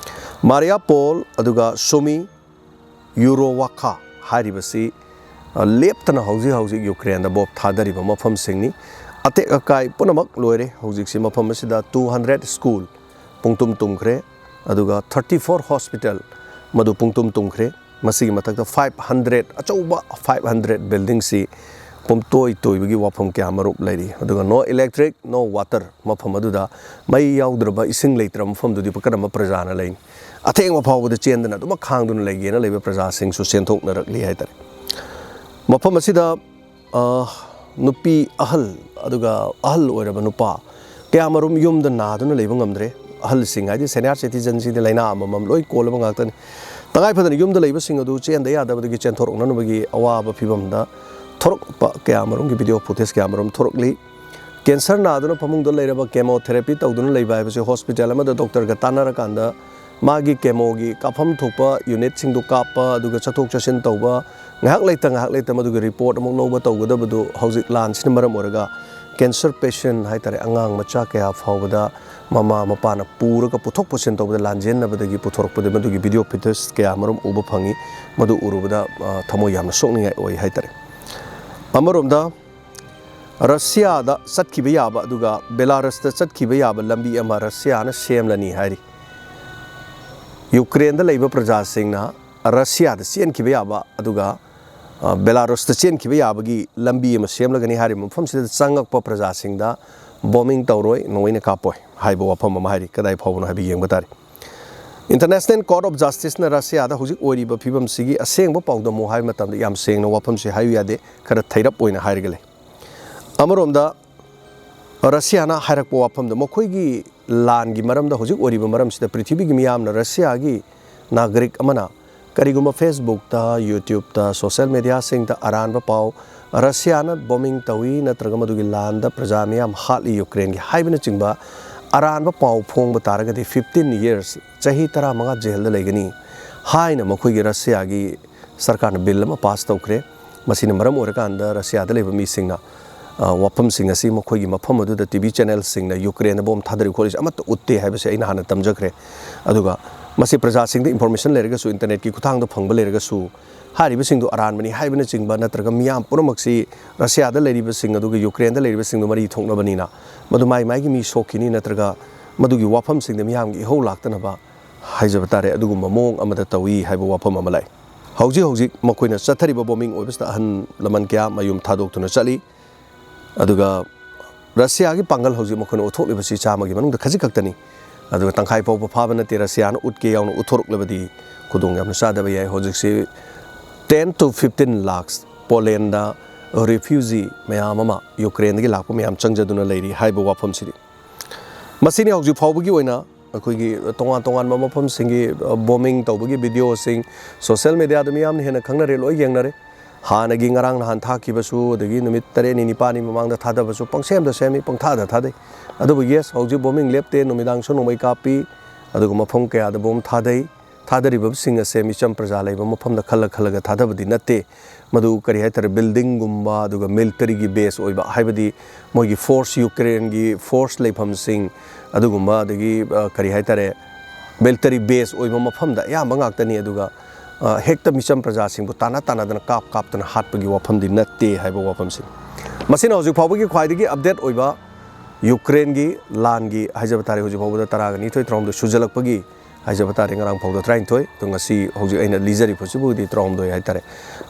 ꯃꯥꯔꯤꯌꯥꯄꯣꯜ ꯑꯗꯨꯒ ꯁꯨꯃꯤ ꯌꯨꯔꯣꯋꯥꯀꯥ ꯍꯥꯏꯔꯤꯕꯁꯤ, ꯑ, ꯂꯦꯞꯇꯅ ꯍꯧꯖꯤꯛ ꯍꯧꯖꯤꯛ ꯌꯨꯀ꯭ꯔꯦꯟꯗ ꯕꯣꯝ ꯊꯥꯗꯔꯤꯕ ꯃꯐꯝꯁꯤꯡꯅꯤ꯫ ꯑꯇꯦꯛ ꯑꯀꯥꯏ ꯄꯨꯝꯅꯃꯛ ꯂꯣꯏꯔꯦ꯫ ꯍꯧꯖꯤꯛꯁꯤ ꯃꯐꯝ ꯑꯁꯤꯗ two hundred school ꯄꯨꯡꯇꯨꯝ ꯇꯨꯝꯈ꯭ꯔꯦ, ꯑꯗꯨꯒ thirty four hospital ꯃꯗꯨ ꯄꯨꯡꯇꯨꯝ ꯇꯨꯝꯈ꯭ꯔꯦ꯫ ꯃꯁꯤꯒꯤ ꯃꯊꯛꯇ five hundred, ꯑꯆꯧꯕ five hundred buildingꯁꯤ ꯄꯨꯝꯇꯣꯏ ꯇꯣꯏꯕꯒꯤ ꯋꯥꯐꯝ ꯀꯌꯥ ꯃꯔꯨꯝ ꯂꯩꯔꯤ꯫ ꯑꯗꯨꯒ no electric, no water, ꯃꯐꯝ ꯑꯗꯨꯗ ꯃꯩ ꯌꯥꯎꯗ꯭ꯔꯕ, ꯏꯁꯤꯡ ꯂꯩꯇ꯭ꯔꯕ ꯃꯐꯝꯗꯨꯗꯤ ꯀꯔꯝꯕ ꯄ꯭ꯔꯖꯥꯅ ꯂꯩꯅꯤ? ꯑꯊꯦꯡꯕ ꯐꯥꯎꯕꯗ ꯆꯦꯟꯗꯅ ꯑꯗꯨꯃꯛ ꯈꯥꯡꯗꯨꯅ ꯂꯩꯒꯦꯅ ꯂꯩꯕ ꯄ꯭ꯔꯖꯥꯁꯤꯡꯁꯨ ꯆꯦꯟꯊꯣꯛꯅꯔꯛꯂꯤ ꯍꯥꯏꯇꯥꯔꯦ꯫ ꯃꯐꯝ ꯑꯁꯤꯗ, ꯑ, ꯅꯨꯄꯤ ꯑꯍꯜ, ꯑꯗꯨꯒ ꯑꯍꯜ ꯑꯣꯏꯔꯕ ꯅꯨꯄꯥ ꯀꯌꯥꯃꯔꯨꯝ ꯌꯨꯝꯗ ꯅꯥꯗꯨꯅ ꯂꯩꯕ ꯉꯝꯗ꯭ꯔꯦ꯫ ꯑꯍꯜꯁꯤꯡ ꯍꯥꯏꯗꯤ senior citizenꯁꯤꯡꯗꯤ ꯂꯥꯏꯅꯥ ꯑꯃꯃꯝ ꯂꯣꯏ ꯀꯣꯜꯂꯕ ꯉꯥꯛꯇꯅꯤ꯫ ꯇꯉꯥꯏ ꯐꯗꯅ ꯌꯨꯝꯗ ꯂꯩꯕꯁꯤꯡ ꯑꯗꯨ ꯆꯦꯟꯗ ꯌꯥꯗꯕꯗꯒꯤ ꯆꯦꯟꯊꯣꯔꯛꯅꯅꯕꯒꯤ ꯑꯋꯥꯕ ꯐꯤꯕꯝꯗ ꯊꯣꯔꯛꯄ ꯀꯌꯥꯃꯔꯨꯝꯒꯤ video footage ꯀꯌꯥꯃꯔꯨꯝ ꯊꯣꯔꯛꯂꯤ꯫ Cancer ꯅꯥꯗꯨꯅ ꯐꯃꯨꯡꯗ ꯂꯩꯔꯕ, chemotherapy ꯇꯧꯗꯨꯅ ꯂꯩꯕ ꯍꯥꯏꯕꯁꯤ hospital ꯑꯃꯗ doctorꯒ ꯇꯥꯟꯅꯔꯀꯥꯟꯗ ꯃꯥꯒꯤ ꯀꯦꯃꯣꯒꯤ ꯀꯥꯞꯐꯝ ꯊꯣꯛꯄ ꯌꯨꯅꯤꯠꯁꯤꯡꯗꯨ ꯀꯥꯞꯄ, ꯑꯗꯨꯒ ꯆꯠꯊꯣꯛ ꯆꯠꯁꯤꯟ ꯇꯧꯕ, ꯉꯥꯏꯍꯥꯛ ꯂꯩꯇ ꯉꯥꯏꯍꯥꯛ ꯂꯩꯇ ꯃꯗꯨꯒꯤ ꯔꯤꯄꯣꯔꯠ ꯑꯃꯨꯛ ꯂꯧꯕ ꯇꯧꯒꯗꯕꯗꯨ ꯍꯧꯖꯤꯛ ꯂꯥꯟꯁꯤꯅ ꯃꯔꯝ ꯑꯣꯏꯔꯒ ꯀꯦꯟꯁꯔ ꯄꯦꯁꯦꯟ ꯍꯥꯏꯇꯥꯔꯦ, ꯑꯉꯥꯡ ꯃꯆꯥ ꯀꯌꯥ ꯐꯥꯎꯕꯗ ꯃꯃꯥ ꯃꯄꯥꯅ ꯄꯨꯔꯒ ꯄꯨꯊꯣꯛ ꯄꯨꯁꯤꯟ ꯇꯧꯕꯗ ꯂꯥꯟꯖꯦꯟꯅꯕꯗꯒꯤ ꯄꯨꯊꯣꯔꯛꯄꯗ ꯃꯗꯨꯒꯤ ꯚꯤꯗꯤꯑꯣ ꯐꯨꯇꯦꯖ ꯀꯌꯥ ꯃꯔꯨꯝ ꯎꯕ ꯐꯪꯉꯤ꯫ ꯃꯗꯨ ꯎꯔꯨꯕꯗ, ꯑ, ꯊꯃꯣꯏ ꯌꯥꯝꯅ ꯁꯣꯛꯅꯤꯡꯉꯥꯏ ꯑꯣꯏ ꯍꯥꯏꯇꯥꯔꯦ꯫ ꯑꯃꯔꯣꯝꯗ ꯔꯁꯤꯌꯥꯗ ꯆꯠꯈꯤꯕ ꯌꯥꯕ ꯑꯗꯨꯒ ꯕꯦꯂꯥꯔꯁꯇ ꯆꯠꯈꯤꯕ ꯌꯥꯕ ꯂꯝꯕꯤ ꯑꯃ ꯔꯁꯤꯌꯥꯅ ꯁꯦꯝꯂꯅꯤ ꯍꯥꯏꯔꯤ꯫ ꯌꯨꯀ꯭ꯔꯦꯟꯗ ꯂꯩꯕ ꯄ꯭ꯔꯖꯥꯁꯤꯡꯅ ꯔꯁꯤꯌꯥꯗ ꯆꯦꯟꯈꯤꯕ ꯌꯥꯕ ꯑꯗꯨꯒ, ꯑ, ꯕꯦꯂꯥꯔꯨꯁꯇ ꯆꯦꯟꯈꯤꯕ ꯌꯥꯕꯒꯤ ꯂꯝꯕꯤ ꯑꯃ ꯁꯦꯝꯂꯒꯅꯤ ꯍꯥꯏꯔꯤꯕ ꯃꯐꯝꯁꯤꯗ ꯆꯪꯉꯛꯄ ꯄ꯭ꯔꯖꯥꯁꯤꯡꯗ ꯕꯣꯝꯕꯤꯡ ꯇꯧꯔꯣꯏ, ꯅꯣꯡꯃꯩꯅ ꯀꯥꯞꯄꯣꯏ ꯍꯥꯏꯕ ꯋꯥꯐꯝ ꯑꯃ ꯍꯥꯏꯔꯤ꯫ ꯀꯗꯥꯏ ꯐꯥꯎꯕꯅꯣ ꯍꯥꯏꯕ ꯌꯦꯡꯕ ꯇꯥꯔꯦ꯫ ꯏꯟꯇꯔꯅꯦꯁꯅꯦꯜ ꯀꯣꯔꯠ ꯑꯣꯐ ꯖꯁꯇꯤꯁꯅ ꯔꯁꯤꯌꯥꯗ ꯍꯧꯖꯤꯛ ꯑꯣꯏꯔꯤꯕ ꯐꯤꯕꯝꯁꯤꯒꯤ ꯑꯁꯦꯡꯕ ꯄꯥꯎꯗꯝꯃꯨ ꯍꯥꯏꯕ ꯃꯇꯝꯗ ꯌꯥꯝ ꯁꯦꯡꯅ ꯋꯥꯐꯝꯁꯤ ꯍꯥꯏꯌꯨ ꯌꯥꯗꯦ, ꯈꯔ ꯊꯩꯔꯞ ꯑꯣꯏꯅ ꯍꯥꯏꯔꯒ ꯂꯩ꯫ ꯑꯃꯔꯣꯝꯗ ꯔꯁꯤꯌꯥꯅ ꯍꯥꯏꯔꯛꯄ ꯋꯥꯐꯝꯗ ꯃꯈꯣꯏꯒꯤ ꯂꯥꯟꯒꯤ ꯃꯔꯝꯗ ꯍꯧꯖꯤꯛ ꯑꯣꯏꯔꯤꯕ ꯃꯔꯝꯁꯤꯗ ꯄ꯭ꯔꯤꯊꯤꯕꯤꯒꯤ ꯃꯤꯌꯥꯝꯅ ꯔꯁꯤꯌꯥꯒꯤ ꯅꯥꯒꯔꯤꯛ ꯑꯃꯅ ꯀꯔꯤꯒꯨꯝꯕ ꯐꯦꯁꯕꯨꯛꯇ, ꯌꯨꯇ꯭ꯌꯨꯕꯇ, ꯁꯣꯁꯦꯜ ꯃꯦꯗꯤꯌꯥꯁꯤꯡꯗ ꯑꯔꯥꯟꯕ ꯄꯥꯎ, ꯔꯁꯤꯌꯥꯅ ꯕꯣꯝꯕꯤꯡ ꯇꯧꯏ ꯅꯠꯇ꯭ꯔꯒ ꯃꯗꯨꯒꯤ ꯂꯥꯟꯗ ꯄ꯭ꯔꯖꯥ ꯃꯤꯌꯥꯝ ꯍꯥꯠꯂꯤ ꯌꯨꯀ꯭ꯔꯦꯟꯒꯤ ꯍꯥꯏꯕꯅꯆꯤꯡꯕ ꯑꯔꯥꯟꯕ ꯄꯥꯎ ꯐꯣꯡꯕ ꯇꯥꯔꯒꯗꯤ fifteen years, ꯆꯍꯤ ꯇꯔꯥꯃꯉꯥ ꯖꯦꯜꯗ ꯂꯩꯒꯅꯤ ꯍꯥꯏꯅ ꯃꯈꯣꯏꯒꯤ ꯔꯁꯤꯌꯥꯒꯤ ꯁꯔꯀꯥꯔꯅ ꯕꯤꯜ ꯑꯃ ꯄꯥꯁ ꯇꯧꯈ꯭ꯔꯦ꯫ ꯃꯁꯤꯅ ꯃꯔꯝ ꯑꯣꯏꯔꯀꯥꯟꯗ ꯔꯁꯤꯌꯥꯗ ꯂꯩꯕ ꯃꯤꯁꯤꯡꯅ, ꯑ, ꯋꯥꯐꯝꯁꯤꯡ ꯑꯁꯤ ꯃꯈꯣꯏꯒꯤ ꯃꯐꯝ ꯑꯗꯨꯗ ꯇꯤꯚꯤ ꯆꯦꯅꯦꯜꯁꯤꯡꯅ ꯌꯨꯀ꯭ꯔꯦꯟꯗ ꯕꯣꯝ ꯊꯥꯗꯔꯤ ꯈꯣꯠꯂꯤꯁꯤ ꯑꯃꯠꯇ ꯎꯠꯇꯦ ꯍꯥꯏꯕꯁꯤ ꯑꯩꯅ ꯍꯥꯟꯅ ꯇꯝꯖꯈ꯭ꯔꯦ꯫ ꯑꯗꯨꯒ ꯃꯁꯤ ꯄ꯭ꯔꯖꯥꯁꯤꯡꯗ ꯏꯟꯐꯣꯔꯃꯦꯁꯟ ꯂꯩꯔꯒꯁꯨ, ꯏꯟꯇꯔꯅꯦꯠꯀꯤ ꯈꯨꯠꯊꯥꯡꯗ ꯐꯪꯕ ꯂꯩꯔꯒꯁꯨ, ꯍꯥꯏꯔꯤꯕꯁꯤꯡꯗꯨ ꯑꯔꯥꯟꯕꯅꯤ ꯍꯥꯏꯕꯅꯆꯤꯡꯕ ꯅꯠꯇ꯭ꯔꯒ ꯃꯤꯌꯥꯝ ꯄꯨꯝꯅꯃꯛꯁꯤ ꯔꯁꯤꯌꯥꯗ ꯂꯩꯔꯤꯕꯁꯤꯡ ꯑꯗꯨꯒ ꯌꯨꯀ꯭ꯔꯦꯟꯗ ꯂꯩꯔꯤꯕꯁꯤꯡꯗꯨ ꯃꯔꯤ ꯊꯣꯛꯅꯕꯅꯤꯅ ꯃꯗꯨ ꯃꯥꯏ ꯃꯥꯏꯒꯤ ꯃꯤ ꯁꯣꯛꯈꯤꯅꯤ ꯅꯠꯇ꯭ꯔꯒ ꯃꯗꯨꯒꯤ ꯋꯥꯐꯝꯁꯤꯡꯗ ꯃꯤꯌꯥꯝꯒꯤ ꯏꯍꯧ ꯂꯥꯛꯇꯅꯕ ꯍꯥꯏꯖꯕ ꯇꯥꯔꯦ, ꯑꯗꯨꯒꯨꯝꯕ ꯃꯑꯣꯡ ꯑꯃꯗ ꯇꯧꯏ ꯍꯥꯏꯕ ꯋꯥꯐꯝ ꯑꯃ ꯂꯥꯛꯏ꯫ ꯍꯧꯖꯤꯛ ꯍꯧꯖꯤꯛ ꯃꯈꯣꯏꯅ ꯆꯠꯊꯔꯤꯕ ꯕꯣꯝꯕꯤꯡ ꯑꯣꯏꯕꯁꯤꯗ ꯑꯍꯜ ꯂꯃꯟ ꯀꯌꯥ ꯃꯌꯨꯝ ꯊꯥꯗꯣꯛꯇꯨꯅ ꯆꯠꯂꯤ꯫ ꯑꯗꯨꯒ ꯔꯁꯤꯌꯥꯒꯤ ꯄꯥꯡꯒꯜ ꯍꯧꯖꯤꯛ ꯃꯈꯣꯏꯅ ꯎꯠꯊꯣꯛꯂꯤꯕꯁꯤ ꯆꯥꯝꯃꯒꯤ ꯃꯅꯨꯡꯗ ꯈꯖꯤꯛ ꯈꯛꯇꯅꯤ꯫ ꯑꯗꯨꯒ ꯇꯪꯈꯥꯏ ꯐꯥꯎꯕ ꯐꯥꯕ ꯅꯠꯇꯦ ꯔꯁꯤꯌꯥꯅ ꯎꯠꯀꯦ ꯌꯥꯎꯅ ꯎꯠꯊꯣꯔꯛꯂꯕꯗꯤ ꯈꯨꯗꯣꯡ ꯌꯥꯝꯅ ꯆꯥꯗꯕ ꯌꯥꯏ꯫ ꯍꯧꯖꯤꯛꯁꯤ ten to fifteen lakhs Poland refugee ꯃꯌꯥꯝ ꯑꯃ, ꯌꯨꯀ꯭ꯔꯦꯟꯗꯒꯤ ꯂꯥꯛꯄ ꯃꯌꯥꯝ ꯆꯪꯖꯗꯨꯅ ꯂꯩꯔꯤ ꯍꯥꯏꯕ ꯋꯥꯐꯝꯁꯤꯅꯤ꯫ ꯃꯁꯤꯅꯤ ꯍꯧꯖꯤꯛ ꯐꯥꯎꯕꯒꯤ ꯑꯣꯏꯅ ꯑꯩꯈꯣꯏꯒꯤ ꯇꯣꯉꯥꯟ ꯇꯣꯉꯥꯟꯕ ꯃꯐꯝꯁꯤꯡꯒꯤ, ꯑ, ꯕꯣꯝꯕꯤꯡ ꯇꯧꯕꯒꯤ ꯚꯤꯗꯤꯑꯣꯁꯤꯡ ꯁꯣꯁꯦꯜ ꯃꯦꯗꯤꯌꯥꯗ ꯃꯤꯌꯥꯝꯅ ꯍꯦꯟꯅ ꯈꯪꯅꯔꯦ, ꯂꯣꯏ ꯌꯦꯡꯅꯔꯦ꯫ ꯍꯥꯟꯅꯒꯤ ꯉꯔꯥꯡ ꯅꯍꯥꯟ ꯊꯥꯈꯤꯕꯁꯨ, ꯑꯗꯒꯤ ꯅꯨꯃꯤꯠ ꯇꯔꯦꯠꯅꯤ ꯅꯤꯄꯥꯜꯅꯤ ꯃꯃꯥꯡꯗ ꯊꯥꯗꯕꯁꯨ ꯄꯪꯁꯦꯝꯗ ꯁꯦꯝꯃꯤ, ꯄꯪꯊꯥꯗ ꯊꯥꯗꯩ꯫ ꯑꯗꯨꯕꯨ yes, ꯍꯧꯖꯤꯛ ꯕꯣꯝꯕꯤꯡ ꯂꯦꯞꯇꯦ, ꯅꯨꯃꯤꯗꯥꯡꯁꯨ ꯅꯣꯡꯃꯩ ꯀꯥꯞꯄꯤ, ꯑꯗꯨꯒ ꯃꯐꯝ ꯀꯌꯥꯗ ꯕꯣꯝ ꯊꯥꯗꯩ꯫ ꯊꯥꯗꯔꯤꯕꯁꯤꯡ ꯑꯁꯦ ꯃꯤꯆꯝ ꯄ꯭ꯔꯖꯥ ꯂꯩꯕ ꯃꯐꯝꯗ ꯈꯜꯂ ꯈꯜꯂꯒ ꯊꯥꯗꯕꯗꯤ ꯅꯠꯇꯦ꯫ ꯃꯗꯨ ꯀꯔꯤ ꯍꯥꯏꯇꯥꯔꯦ, ꯕꯤꯜꯗꯤꯡꯒꯨꯝꯕ, ꯑꯗꯨꯒ ꯃꯤꯂꯤꯇꯔꯤꯒꯤ ꯕꯦꯁ ꯑꯣꯏꯕ, ꯍꯥꯏꯕꯗꯤ ꯃꯣꯏꯒꯤ ꯐꯣꯔꯁ, ꯌꯨꯀ꯭ꯔꯦꯟꯒꯤ ꯐꯣꯔꯁ ꯂꯩꯐꯝꯁꯤꯡ, ꯑꯗꯨꯒꯨꯝꯕ, ꯑꯗꯒꯤ, ꯑ, ꯀꯔꯤ ꯍꯥꯏꯇꯥꯔꯦ, ꯃꯤꯂꯤꯇꯔꯤ ꯕꯦꯁ ꯑꯣꯏꯕ ꯃꯐꯝꯗ ꯑꯌꯥꯝꯕ ꯉꯥꯛꯇꯅꯤ꯫ ꯑꯗꯨꯒ, ꯑ, ꯍꯦꯛꯇ ꯃꯤꯆꯝ ꯄ꯭ꯔꯖꯥꯁꯤꯡꯕꯨ ꯇꯥꯟꯅ ꯇꯥꯟꯅꯗꯅ, ꯀꯥꯞ ꯀꯥꯞꯇꯅ ꯍꯥꯠꯄꯒꯤ ꯋꯥꯐꯝꯗꯤ ꯅꯠꯇꯦ ꯍꯥꯏꯕ ꯋꯥꯐꯝꯁꯤꯅꯤ꯫ ꯃꯁꯤꯅ ꯍꯧꯖꯤꯛ ꯐꯥꯎꯕꯒꯤ ꯈ꯭ꯋꯥꯏꯗꯒꯤ ꯑꯞꯗꯦꯠ ꯑꯣꯏꯕ ꯌꯨꯀ꯭ꯔꯦꯟꯒꯤ ꯂꯥꯟꯒꯤ, ꯍꯥꯏꯖꯕ ꯇꯥꯔꯦ, ꯍꯧꯖꯤꯛ ꯐꯥꯎꯕꯗ ꯇꯔꯥꯒ ꯅꯤꯊꯣꯏ, ꯇꯔꯥꯍꯨꯝꯗꯣꯏ ꯁꯨꯖꯜꯂꯛꯄꯒꯤ, ꯍꯥꯏꯖꯕ ꯇꯥꯔꯦ, ꯉꯔꯥꯡ ꯐꯥꯎꯗ ꯇꯔꯥꯅꯤꯊꯣꯏ, ꯑꯗꯣ ꯉꯁꯤ ꯍꯧꯖꯤꯛ ꯑꯩꯅ ꯂꯤꯖꯔꯤꯕꯁꯤꯕꯨꯗꯤ ꯇꯔꯥꯍꯨꯝꯗꯣꯏ ꯍꯥꯏꯇꯥꯔꯦ꯫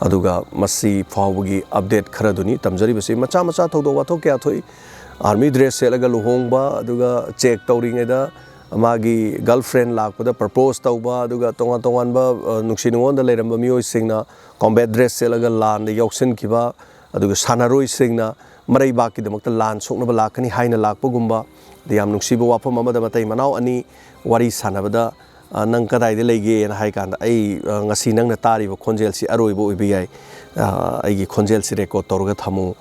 ꯑꯗꯨꯒ ꯃꯁꯤ ꯐꯥꯎꯕꯒꯤ ꯑꯞꯗꯦꯠ ꯈꯔꯗꯨꯅꯤ ꯇꯝꯖꯔꯤꯕꯁꯤ꯫ ꯃꯆꯥ ꯃꯆꯥ ꯊꯧꯗꯣꯛ ꯋꯥꯊꯣꯛ ꯀꯌꯥ ꯊꯣꯛꯏ꯫ ꯑꯥꯔꯃꯤ ꯗ꯭ꯔꯦꯁ ꯁꯦꯠꯂꯒ ꯂꯨꯍꯣꯡꯕ, ꯑꯗꯨꯒ ꯆꯦꯛ ꯇꯧꯔꯤꯉꯩꯗ ꯃꯥꯒꯤ ꯒꯔꯜꯐ꯭ꯔꯦꯟ ꯂꯥꯛꯄꯗ ꯄ꯭ꯔꯄꯣꯁ ꯇꯧꯕ, ꯑꯗꯨꯒ ꯇꯣꯉꯥꯟ ꯇꯣꯉꯥꯟꯕ, ꯑ, ꯅꯨꯡꯁꯤ ꯅꯨꯡꯉꯣꯟꯗ ꯂꯩꯔꯝꯕ ꯃꯤꯑꯣꯏꯁꯤꯡꯅ ꯀꯣꯝꯕꯦꯠ ꯗ꯭ꯔꯦꯁ ꯁꯦꯠꯂꯒ ꯂꯥꯟꯗ ꯌꯥꯎꯁꯤꯟꯈꯤꯕ, ꯑꯗꯨꯒ ꯁꯥꯟꯅꯔꯣꯏꯁꯤꯡꯅ ꯃꯔꯩꯕꯥꯛꯀꯤꯗꯃꯛꯇ ꯂꯥꯟ ꯁꯣꯛꯅꯕ ꯂꯥꯛꯀꯅꯤ ꯍꯥꯏꯅ ꯂꯥꯛꯄꯒꯨꯝꯕ, ꯑꯗꯩ ꯌꯥꯝ ꯅꯨꯡꯁꯤꯕ ꯋꯥꯐꯝ ꯑꯃꯗ ꯃꯇꯩ ꯃꯅꯥꯎ ꯑꯅꯤ ꯋꯥꯔꯤ ꯁꯥꯟꯅꯕꯗ, "ꯑ, ꯅꯪ ꯀꯗꯥꯏꯗ ꯂꯩꯒꯦꯅ?" ꯍꯥꯏ ꯀꯥꯟꯗ, "ꯑꯩ, ꯑ, ꯉꯁꯤ ꯅꯪꯅ ꯇꯥꯔꯤꯕ ꯈꯣꯟꯖꯦꯜꯁꯤ ꯑꯔꯣꯏꯕ ꯑꯣꯏꯕ ꯌꯥꯏ꯫ ꯑ, ꯑꯩꯒꯤ ꯈꯣꯟꯖꯦꯜꯁꯤ ꯔꯦꯀꯣꯔꯗ ꯇꯧꯔꯒ ꯊꯝꯃꯨ꯫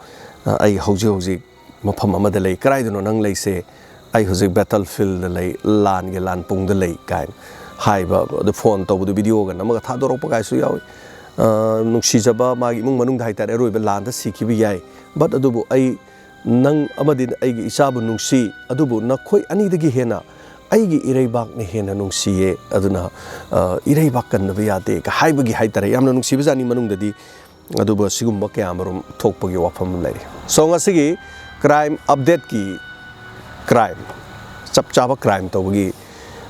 ꯑ, ꯑꯩ ꯍꯧꯖꯤꯛ ꯍꯧꯖꯤꯛ ꯃꯐꯝ ꯑꯃꯗ ꯂꯩ꯫ ꯀꯗꯥꯏꯗꯅꯣ ꯅꯪ ꯂꯩꯁꯦ?" "ꯑꯩ ꯍꯧꯖꯤꯛ ꯕꯦꯇꯜ ꯐꯤꯜꯗ ꯂꯩ, ꯂꯥꯟꯒꯤ ꯂꯥꯟ ꯄꯨꯡꯗ ꯂꯩ" ꯀꯥꯏꯅ ꯍꯥꯏꯕ꯫ ꯑꯗꯨ ꯐꯣꯟ ꯇꯧꯕꯗꯨ ꯚꯤꯗꯤꯑꯣꯒ ꯅꯝꯃꯒ ꯊꯥꯗꯣꯔꯛꯄ ꯀꯥꯏꯁꯨ ꯌꯥꯎꯏ꯫ ꯑ, ꯅꯨꯡꯁꯤꯖꯕ ꯃꯥꯒꯤ ꯏꯃꯨꯡ ꯃꯅꯨꯡꯗ ꯍꯥꯏꯇꯥꯔꯦ, ꯑꯔꯣꯏꯕ ꯂꯥꯟꯗ ꯁꯤꯈꯤꯕ ꯌꯥꯏ, but ꯑꯗꯨꯕꯨ ꯑꯩ, ꯅꯪ ꯑꯃꯗꯤ ꯑꯩꯒꯤ ꯏꯆꯥꯕꯨ ꯅꯨꯡꯁꯤ, ꯑꯗꯨꯕꯨ ꯅꯈꯣꯏ ꯑꯅꯤꯗꯒꯤ ꯍꯦꯟꯅ ꯑꯩꯒꯤ ꯏꯔꯩꯕꯥꯛꯅ ꯍꯦꯟꯅ ꯅꯨꯡꯁꯤꯌꯦ꯫ ꯑꯗꯨꯅ, ꯑ, ꯏꯔꯩꯕꯥꯛ ꯀꯟꯗꯕ ꯌꯥꯗꯦ ꯀ ꯍꯥꯏꯕꯒꯤ ꯍꯥꯏꯇꯥꯔꯦ, ꯌꯥꯝꯅ ꯅꯨꯡꯁꯤꯕꯖꯥꯠꯅꯤ ꯃꯅꯨꯡꯗꯗꯤ꯫ ꯑꯗꯨꯕꯨ ꯑꯁꯤꯒꯨꯝꯕ ꯀꯌꯥ ꯑꯃꯔꯣꯝ ꯊꯣꯛꯄꯒꯤ ꯋꯥꯐꯝ ꯑꯃ ꯂꯩꯔꯤ꯫ So, ꯉꯁꯤꯒꯤ ꯀ꯭ꯔꯥꯏꯝ ꯑꯞꯗꯦꯠꯀꯤ ꯀ꯭ꯔꯥꯏꯝ, ꯆꯞ ꯆꯥꯕ ꯀ꯭ꯔꯥꯏꯝ ꯇꯧꯕꯒꯤ,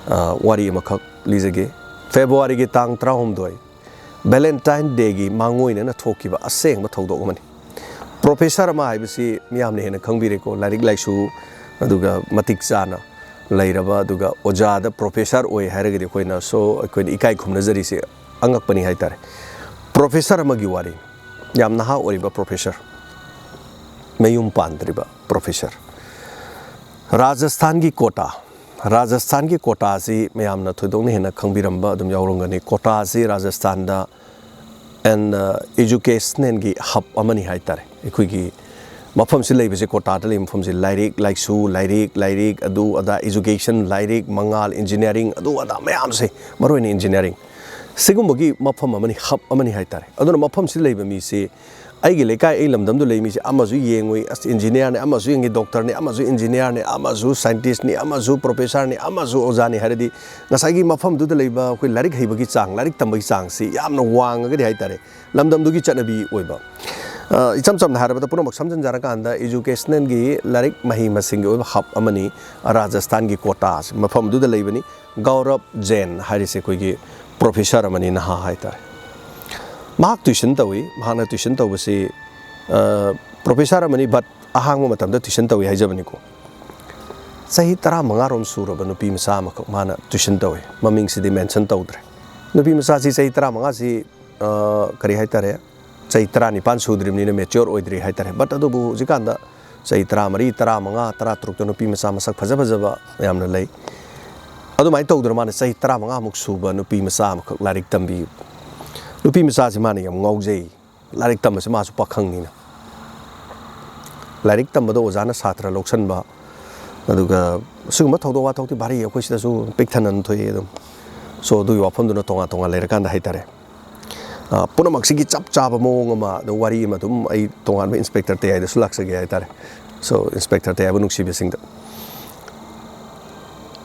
ꯑ, ꯋꯥꯔꯤ ꯑꯃꯈꯛ ꯂꯤꯖꯒꯦ꯫ ꯐꯦꯕ꯭ꯔꯨꯋꯥꯔꯤꯒꯤ ꯇꯥꯡ ꯇꯔꯥꯍꯨꯝꯗꯣꯏ, ꯚꯦꯂꯦꯟꯇꯥꯏꯟ ꯗꯦꯒꯤ ꯃꯥꯡꯑꯣꯏꯅꯅ ꯊꯣꯛꯈꯤꯕ ꯑꯁꯦꯡꯕ ꯊꯧꯗꯣꯛ ꯑꯃꯅꯤ꯫ ꯄ꯭ꯔꯣꯐꯦꯁꯔ ꯑꯃ ꯍꯥꯏꯕꯁꯤ ꯃꯤꯌꯥꯝꯅ ꯍꯦꯟꯅ ꯈꯪꯕꯤꯔꯦꯀꯣ, ꯂꯥꯏꯔꯤꯛ ꯂꯥꯏꯁꯨ ꯑꯗꯨꯒ ꯃꯇꯤꯛ ꯆꯥꯅ ꯂꯩꯔꯕ, ꯑꯗꯨꯒ ꯑꯣꯖꯥꯗ ꯄ꯭ꯔꯣꯐꯦꯁꯔ ꯑꯣꯏ ꯍꯥꯏꯔꯒꯗꯤ ꯑꯩꯈꯣꯏꯅ, so, ꯑꯩꯈꯣꯏꯅ ꯏꯀꯥꯏ ꯈꯨꯝꯅꯖꯔꯤꯁꯦ ꯑꯉꯛꯄꯅꯤ ꯍꯥꯏꯇꯥꯔꯦ꯫ ꯄ꯭ꯔꯣꯐꯦꯁꯔ ꯑꯃꯒꯤ ꯋꯥꯔꯤ, ꯌꯥꯝ ꯅꯍꯥ ꯑꯣꯏꯔꯤꯕ ꯄ꯭ꯔꯣꯐꯦꯁꯔ, ꯃꯌꯨꯝ ꯄꯥꯟꯗ꯭ꯔꯤꯕ ꯄ꯭ꯔꯣꯐꯦꯁꯔ꯫ ꯔꯥꯖꯁꯊꯥꯟꯒꯤ ꯀꯣꯇꯥ, ꯔꯥꯖꯁꯊꯥꯟꯒꯤ ꯀꯣꯇꯥꯁꯤ ꯃꯌꯥꯝꯅ ꯊꯣꯏꯗꯣꯛꯅ ꯍꯦꯟꯅ ꯈꯪꯕꯤꯔꯝꯕ ꯑꯗꯨꯝ ꯌꯥꯎꯔꯝꯒꯅꯤ꯫ ꯀꯣꯇꯥꯁꯤ ꯔꯥꯖꯁꯊꯥꯟꯗ ꯑꯦꯟ, ꯑ, ꯏꯖꯨꯀꯦꯁꯅꯦꯜꯒꯤ ꯍꯕ ꯑꯃꯅꯤ ꯍꯥꯏꯇꯥꯔꯦ꯫ ꯑꯩꯈꯣꯏꯒꯤ, ꯃꯐꯝꯁꯤ ꯂꯩꯕꯁꯦ, ꯀꯣꯇꯥꯗ ꯂꯩꯕ ꯃꯐꯝꯁꯤ ꯂꯥꯏꯔꯤꯛ ꯂꯥꯏꯁꯨ, ꯂꯥꯏꯔꯤꯛ, ꯂꯥꯏꯔꯤꯛ, ꯑꯗꯨ ꯑꯗꯥ, education, ꯂꯥꯏꯔꯤꯛ, ꯃꯉꯥꯜ, engineering, ꯑꯗꯨ ꯑꯗꯥ ꯃꯌꯥꯝꯁꯦ, ꯃꯔꯨꯑꯣꯏꯅ engineering, ꯁꯤꯒꯨꯝꯕꯒꯤ ꯃꯐꯝ ꯑꯃꯅꯤ, hub ꯑꯃꯅꯤ ꯍꯥꯏꯇꯥꯔꯦ꯫ ꯑꯗꯨꯅ ꯃꯐꯝꯁꯤꯗ ꯂꯩꯕ ꯃꯤꯁꯤ, ꯑꯩꯒꯤ ꯂꯩꯀꯥꯏ, ꯑꯩ ꯂꯝꯗꯝꯗꯨ ꯂꯩ ꯃꯤꯁꯦ ꯑꯃꯁꯨ ꯌꯦꯡꯉꯨꯏ, ꯑꯁ, engineerꯅꯦ, ꯑꯃꯁꯨ ꯌꯦꯡꯉꯤ, doctorꯅꯦ, ꯑꯃꯁꯨ engineerꯅꯦ, ꯑꯃꯁꯨ scientistꯅꯤ, ꯑꯃꯁꯨ professorꯅꯤ, ꯑꯃꯁꯨ ꯑꯣꯖꯥꯅꯤ ꯍꯥꯏꯔꯗꯤ, ꯉꯁꯥꯏꯒꯤ ꯃꯐꯝꯗꯨꯗ ꯂꯩꯕ ꯑꯩꯈꯣꯏ ꯂꯥꯏꯔꯤꯛ ꯍꯩꯕꯒꯤ ꯆꯥꯡ, ꯂꯥꯏꯔꯤꯛ ꯇꯝꯕꯒꯤ ꯆꯥꯡꯁꯤ ꯌꯥꯝꯅ ꯋꯥꯡꯉꯒꯗꯤ ꯍꯥꯏꯇꯥꯔꯦ, ꯂꯝꯗꯝꯗꯨꯒꯤ ꯆꯠꯅꯕꯤ ꯑꯣꯏꯕ꯫ ꯑ, ꯏꯆꯝ ꯆꯝꯅ ꯍꯥꯏꯔꯕꯗ, ꯄꯨꯝꯅꯃꯛ ꯁꯝꯖꯤꯟꯖꯔꯀꯥꯟꯗ, educationꯒꯤ, ꯂꯥꯏꯔꯤꯛ ꯃꯍꯩ ꯃꯁꯤꯡꯒꯤ ꯑꯣꯏꯕ hub ꯑꯃꯅꯤ ꯔꯥꯖꯁꯊꯥꯟꯒꯤ ꯀꯣꯇꯥꯁꯦ, ꯃꯐꯝꯗꯨꯗ ꯂꯩꯕꯅꯤ꯫ ꯒꯧꯔꯕ ꯖꯦꯟ ꯍꯥꯏꯔꯤꯁꯦ ꯑꯩꯈꯣꯏꯒꯤ professor ꯑꯃꯅꯤ, ꯅꯍꯥ ꯍꯥꯏꯇꯥꯔꯦ꯫ ꯃꯍꯥꯛ tuition ꯇꯧꯏ꯫ ꯃꯍꯥꯛꯅ tuition ꯇꯧꯕꯁꯤ, ꯑ, professor ꯑꯃꯅꯤ, but ꯑꯍꯥꯡꯕ ꯃꯇꯝꯗ tuition ꯇꯧꯏ ꯍꯥꯏꯖꯕꯅꯤꯀꯣ꯫ ꯆꯍꯤ ꯇꯔꯥꯃꯉꯥꯔꯣꯝ ꯁꯨꯔꯕ ꯅꯨꯄꯤ ꯃꯆꯥ ꯑꯃꯈꯛ ꯃꯥꯅ tuition ꯇꯧꯏ꯫ ꯃꯃꯤꯡꯁꯤꯗꯤ mention ꯇꯧꯗ꯭ꯔꯦ꯫ ꯅꯨꯄꯤ ꯃꯆꯥꯁꯤ ꯆꯍꯤ ꯇꯔꯥꯃꯉꯥꯁꯤ, ꯑ, ꯀꯔꯤ ꯍꯥꯏꯇꯥꯔꯦ, ꯆꯍꯤ ꯇꯔꯥꯅꯤꯄꯥꯟ ꯁꯨꯗ꯭ꯔꯤꯕꯅꯤꯅ mature ꯑꯣꯏꯗ꯭ꯔꯤ ꯍꯥꯏꯇꯥꯔꯦ꯫ But ꯑꯗꯨꯕꯨ ꯍꯧꯖꯤꯛꯀꯥꯟꯗ ꯆꯍꯤ ꯇꯔꯥꯃꯔꯤ, ꯇꯔꯥꯃꯉꯥ, ꯇꯔꯥꯇꯔꯨꯛꯇ ꯅꯨꯄꯤ ꯃꯆꯥ ꯃꯁꯛ ꯐꯖ ꯐꯖꯕ ꯌꯥꯝꯅ ꯂꯩ꯫ ꯑꯗꯨꯃꯥꯏꯅ ꯇꯧꯗꯅ ꯃꯥꯅ ꯆꯍꯤ ꯇꯔꯥꯃꯉꯥꯃꯨꯛ ꯁꯨꯕ ꯅꯨꯄꯤ ꯃꯆꯥ ꯑꯃꯈꯛ ꯂꯥꯏꯔꯤꯛ ꯇꯝꯕꯤ꯫ ꯅꯨꯄꯤ ꯃꯆꯥꯁꯤ ꯃꯥꯅ ꯌꯥꯝ ꯉꯥꯎꯖꯩ꯫ ꯂꯥꯏꯔꯤꯛ ꯇꯝꯕꯁꯤ ꯃꯥꯁꯨ ꯄꯥꯈꯪꯅꯤꯅ꯫ ꯂꯥꯏꯔꯤꯛ ꯇꯝꯕꯗ ꯑꯣꯖꯥꯅ ꯁꯥꯇ꯭ꯔ ꯂꯧꯁꯤꯟꯕ, ꯑꯗꯨꯒ ꯁꯤꯒꯨꯝꯕ ꯊꯧꯗꯣꯛ ꯋꯥꯊꯣꯛꯇꯤ ꯚꯥꯔꯤ ꯑꯩꯈꯣꯏ ꯁꯤꯗꯁꯨ ꯄꯤꯛ ꯊꯟꯅ ꯑꯗꯨꯝ ꯊꯣꯛꯑꯦ ꯑꯗꯨꯝ꯫ So, ꯑꯗꯨꯒꯤ ꯋꯥꯐꯝꯗꯨꯅ ꯇꯣꯉꯥꯟ ꯇꯣꯉꯥꯟ ꯂꯩꯔꯀꯥꯟꯗ ꯍꯥꯏꯇꯥꯔꯦ꯫ ꯑ, ꯄꯨꯝꯅꯃꯛꯁꯤꯒꯤ ꯆꯞ ꯆꯥꯕ ꯃꯑꯣꯡ ꯑꯃ, ꯑꯗꯨ ꯋꯥꯔꯤ ꯑꯃ ꯑꯗꯨꯝ ꯑꯩ ꯇꯣꯉꯥꯟꯕ inspector ꯇꯌꯥꯏꯗꯁꯨ ꯂꯥꯛꯆꯒꯦ ꯍꯥꯏꯇꯥꯔꯦ꯫ So, inspector ꯇꯌꯥꯏꯕꯨ ꯅꯨꯡꯁꯤꯕꯁꯤꯡꯗ꯫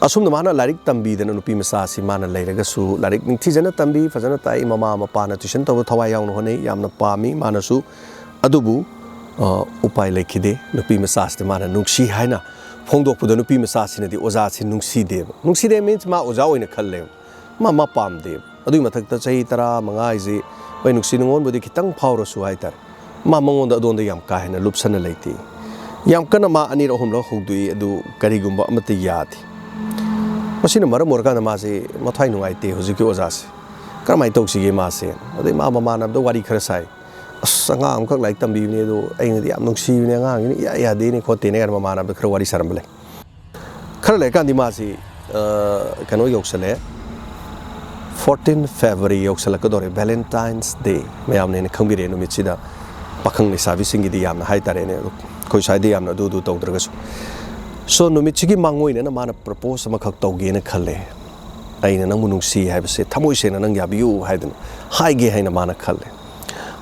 ꯑꯁꯨꯝꯅ ꯃꯥꯅ ꯂꯥꯏꯔꯤꯛ ꯇꯝꯕꯤꯗꯅ ꯅꯨꯄꯤ ꯃꯆꯥꯁꯤ ꯃꯥꯅ ꯂꯩꯔꯒꯁꯨ, ꯂꯥꯏꯔꯤꯛ ꯅꯤꯡꯊꯤꯖꯅ ꯇꯝꯕꯤ, ꯐꯖꯅ ꯇꯥꯛꯏ, ꯃꯃꯥ ꯃꯄꯥꯅ tuition ꯇꯧꯕ ꯊꯋꯥꯏ ꯌꯥꯎꯅ ꯍꯣꯠꯅꯩ, ꯌꯥꯝꯅ ꯄꯥꯝꯃꯤ ꯃꯥꯅꯁꯨ꯫ ꯑꯗꯨꯕꯨ, ꯑ, ꯎꯄꯥꯏ ꯂꯩꯈꯤꯗꯦ꯫ ꯅꯨꯄꯤ ꯃꯆꯥꯁꯤꯗ ꯃꯥꯅ ꯅꯨꯡꯁꯤ ꯍꯥꯏꯅ ꯐꯣꯡꯗꯣꯛꯄꯗ ꯅꯨꯄꯤ ꯃꯆꯥꯁꯤꯅꯗꯤ ꯑꯣꯖꯥꯁꯤ ꯅꯨꯡꯁꯤꯗꯦꯕ꯫ ꯅꯨꯡꯁꯤꯗꯦ means ꯃꯥ ꯑꯣꯖꯥ ꯑꯣꯏꯅ ꯈꯜꯂꯦꯕ꯫ ꯃꯥ, ꯃꯥ ꯄꯥꯝꯗꯦꯕ꯫ ꯑꯗꯨꯒꯤ ꯃꯊꯛꯇ ꯆꯍꯤ ꯇꯔꯥꯃꯉꯥ ꯍꯥꯏꯁꯤ, ꯍꯣꯏ, ꯅꯨꯡꯁꯤ ꯅꯨꯡꯉꯣꯟꯕꯨꯗꯤ ꯈꯤꯇꯪ ꯐꯥꯎꯔꯁꯨ ꯍꯥꯏꯇꯥꯔꯦ, ꯃꯥ ꯃꯉꯣꯟꯗ ꯑꯗꯣꯝꯗ ꯌꯥꯝ ꯀꯥ ꯍꯦꯟꯅ ꯂꯨꯞꯁꯟꯅ ꯂꯩꯇꯦ꯫ ꯌꯥꯝ ꯀꯟꯅ ꯃꯥ ꯑꯅꯤꯔꯛ ꯑꯍꯨꯝꯂꯛ ꯍꯧꯗꯣꯛꯏ, ꯑꯗꯨ ꯀꯔꯤꯒꯨꯝꯕ ꯑꯃꯠꯇ ꯌꯥꯗꯦ꯫ ꯃꯁꯤꯅ ꯃꯔꯝ ꯑꯣꯏꯔꯀꯥꯟꯗ ꯃꯥꯁꯦ ꯃꯊ꯭ꯋꯥꯏ ꯅꯨꯡꯉꯥꯏꯇꯦ ꯍꯧꯖꯤꯛꯀꯤ ꯑꯣꯖꯥꯁꯦ꯫ ꯀꯔꯝꯍꯥꯏꯅ ꯇꯧꯁꯤꯒꯦ ꯃꯥꯁꯦ? ꯑꯗꯩ ꯃꯥ ꯃꯃꯥꯟꯅꯕꯗ ꯋꯥꯔꯤ ꯈꯔ ꯁꯥꯏ꯫ "ꯑꯁ, ꯑꯉꯥꯡ ꯑꯃꯈꯛ ꯂꯥꯏꯔꯤꯛ ꯇꯝꯕꯤꯕꯅꯦ, ꯑꯗꯣ ꯑꯩꯅꯗꯤ ꯌꯥꯝ ꯅꯨꯡꯁꯤꯕꯅꯦ, ꯑꯉꯥꯡꯁꯤꯅ ꯏꯌꯥ ꯌꯥꯗꯦꯅꯦ ꯈꯣꯠꯇꯦꯅꯦ" ꯍꯥꯏꯅ ꯃꯃꯥꯟꯅꯕꯗ ꯈꯔ ꯋꯥꯔꯤ ꯁꯥꯔꯝꯕ ꯂꯩ꯫ ꯈꯔ ꯂꯩꯔꯀꯥꯟꯗꯤ ꯃꯥꯁꯤ, ꯑ, ꯀꯩꯅꯣ ꯌꯧꯁꯜꯂꯛꯑꯦ, fourteen February ꯌꯧꯁꯜꯂꯛꯀꯗꯧꯔꯦ, Valentine's Day꯫ ꯃꯌꯥꯝꯅ ꯍꯦꯟꯅ ꯈꯪꯕꯤꯔꯛꯑꯦ ꯅꯨꯃꯤꯠꯁꯤꯗ꯫ ꯄꯥꯈꯪ ꯂꯩꯁꯥꯕꯤꯁꯤꯡꯒꯤꯗꯤ ꯌꯥꯝꯅ ꯍꯥꯏ ꯇꯥꯔꯦꯅꯦ, ꯑꯗꯣ ꯑꯩꯈꯣꯏ ꯁ꯭ꯋꯥꯏꯗ ꯌꯥꯝꯅ ꯑꯗꯨ ꯑꯗꯨ ꯇꯧꯗ꯭ꯔꯒꯁꯨ꯫ ꯁꯣ ꯅꯨꯃꯤꯠꯁꯤꯒꯤ ꯃꯥꯡꯑꯣꯏꯅꯅ ꯃꯥꯅ ꯄ꯭ꯔꯄꯣꯁ ꯑꯃꯈꯛ ꯇꯧꯒꯦꯅ ꯈꯜꯂꯦ꯫ "ꯑꯩꯅ ꯅꯪꯕꯨ ꯅꯨꯡꯁꯤ ꯍꯥꯏꯕꯁꯦ ꯊꯃꯣꯏ ꯁꯦꯡꯅ ꯅꯪ ꯌꯥꯕꯤꯌꯨ" ꯍꯥꯏꯗꯅ ꯍꯥꯏꯒꯦ ꯍꯥꯏꯅ ꯃꯥꯅ ꯈꯜꯂꯦ꯫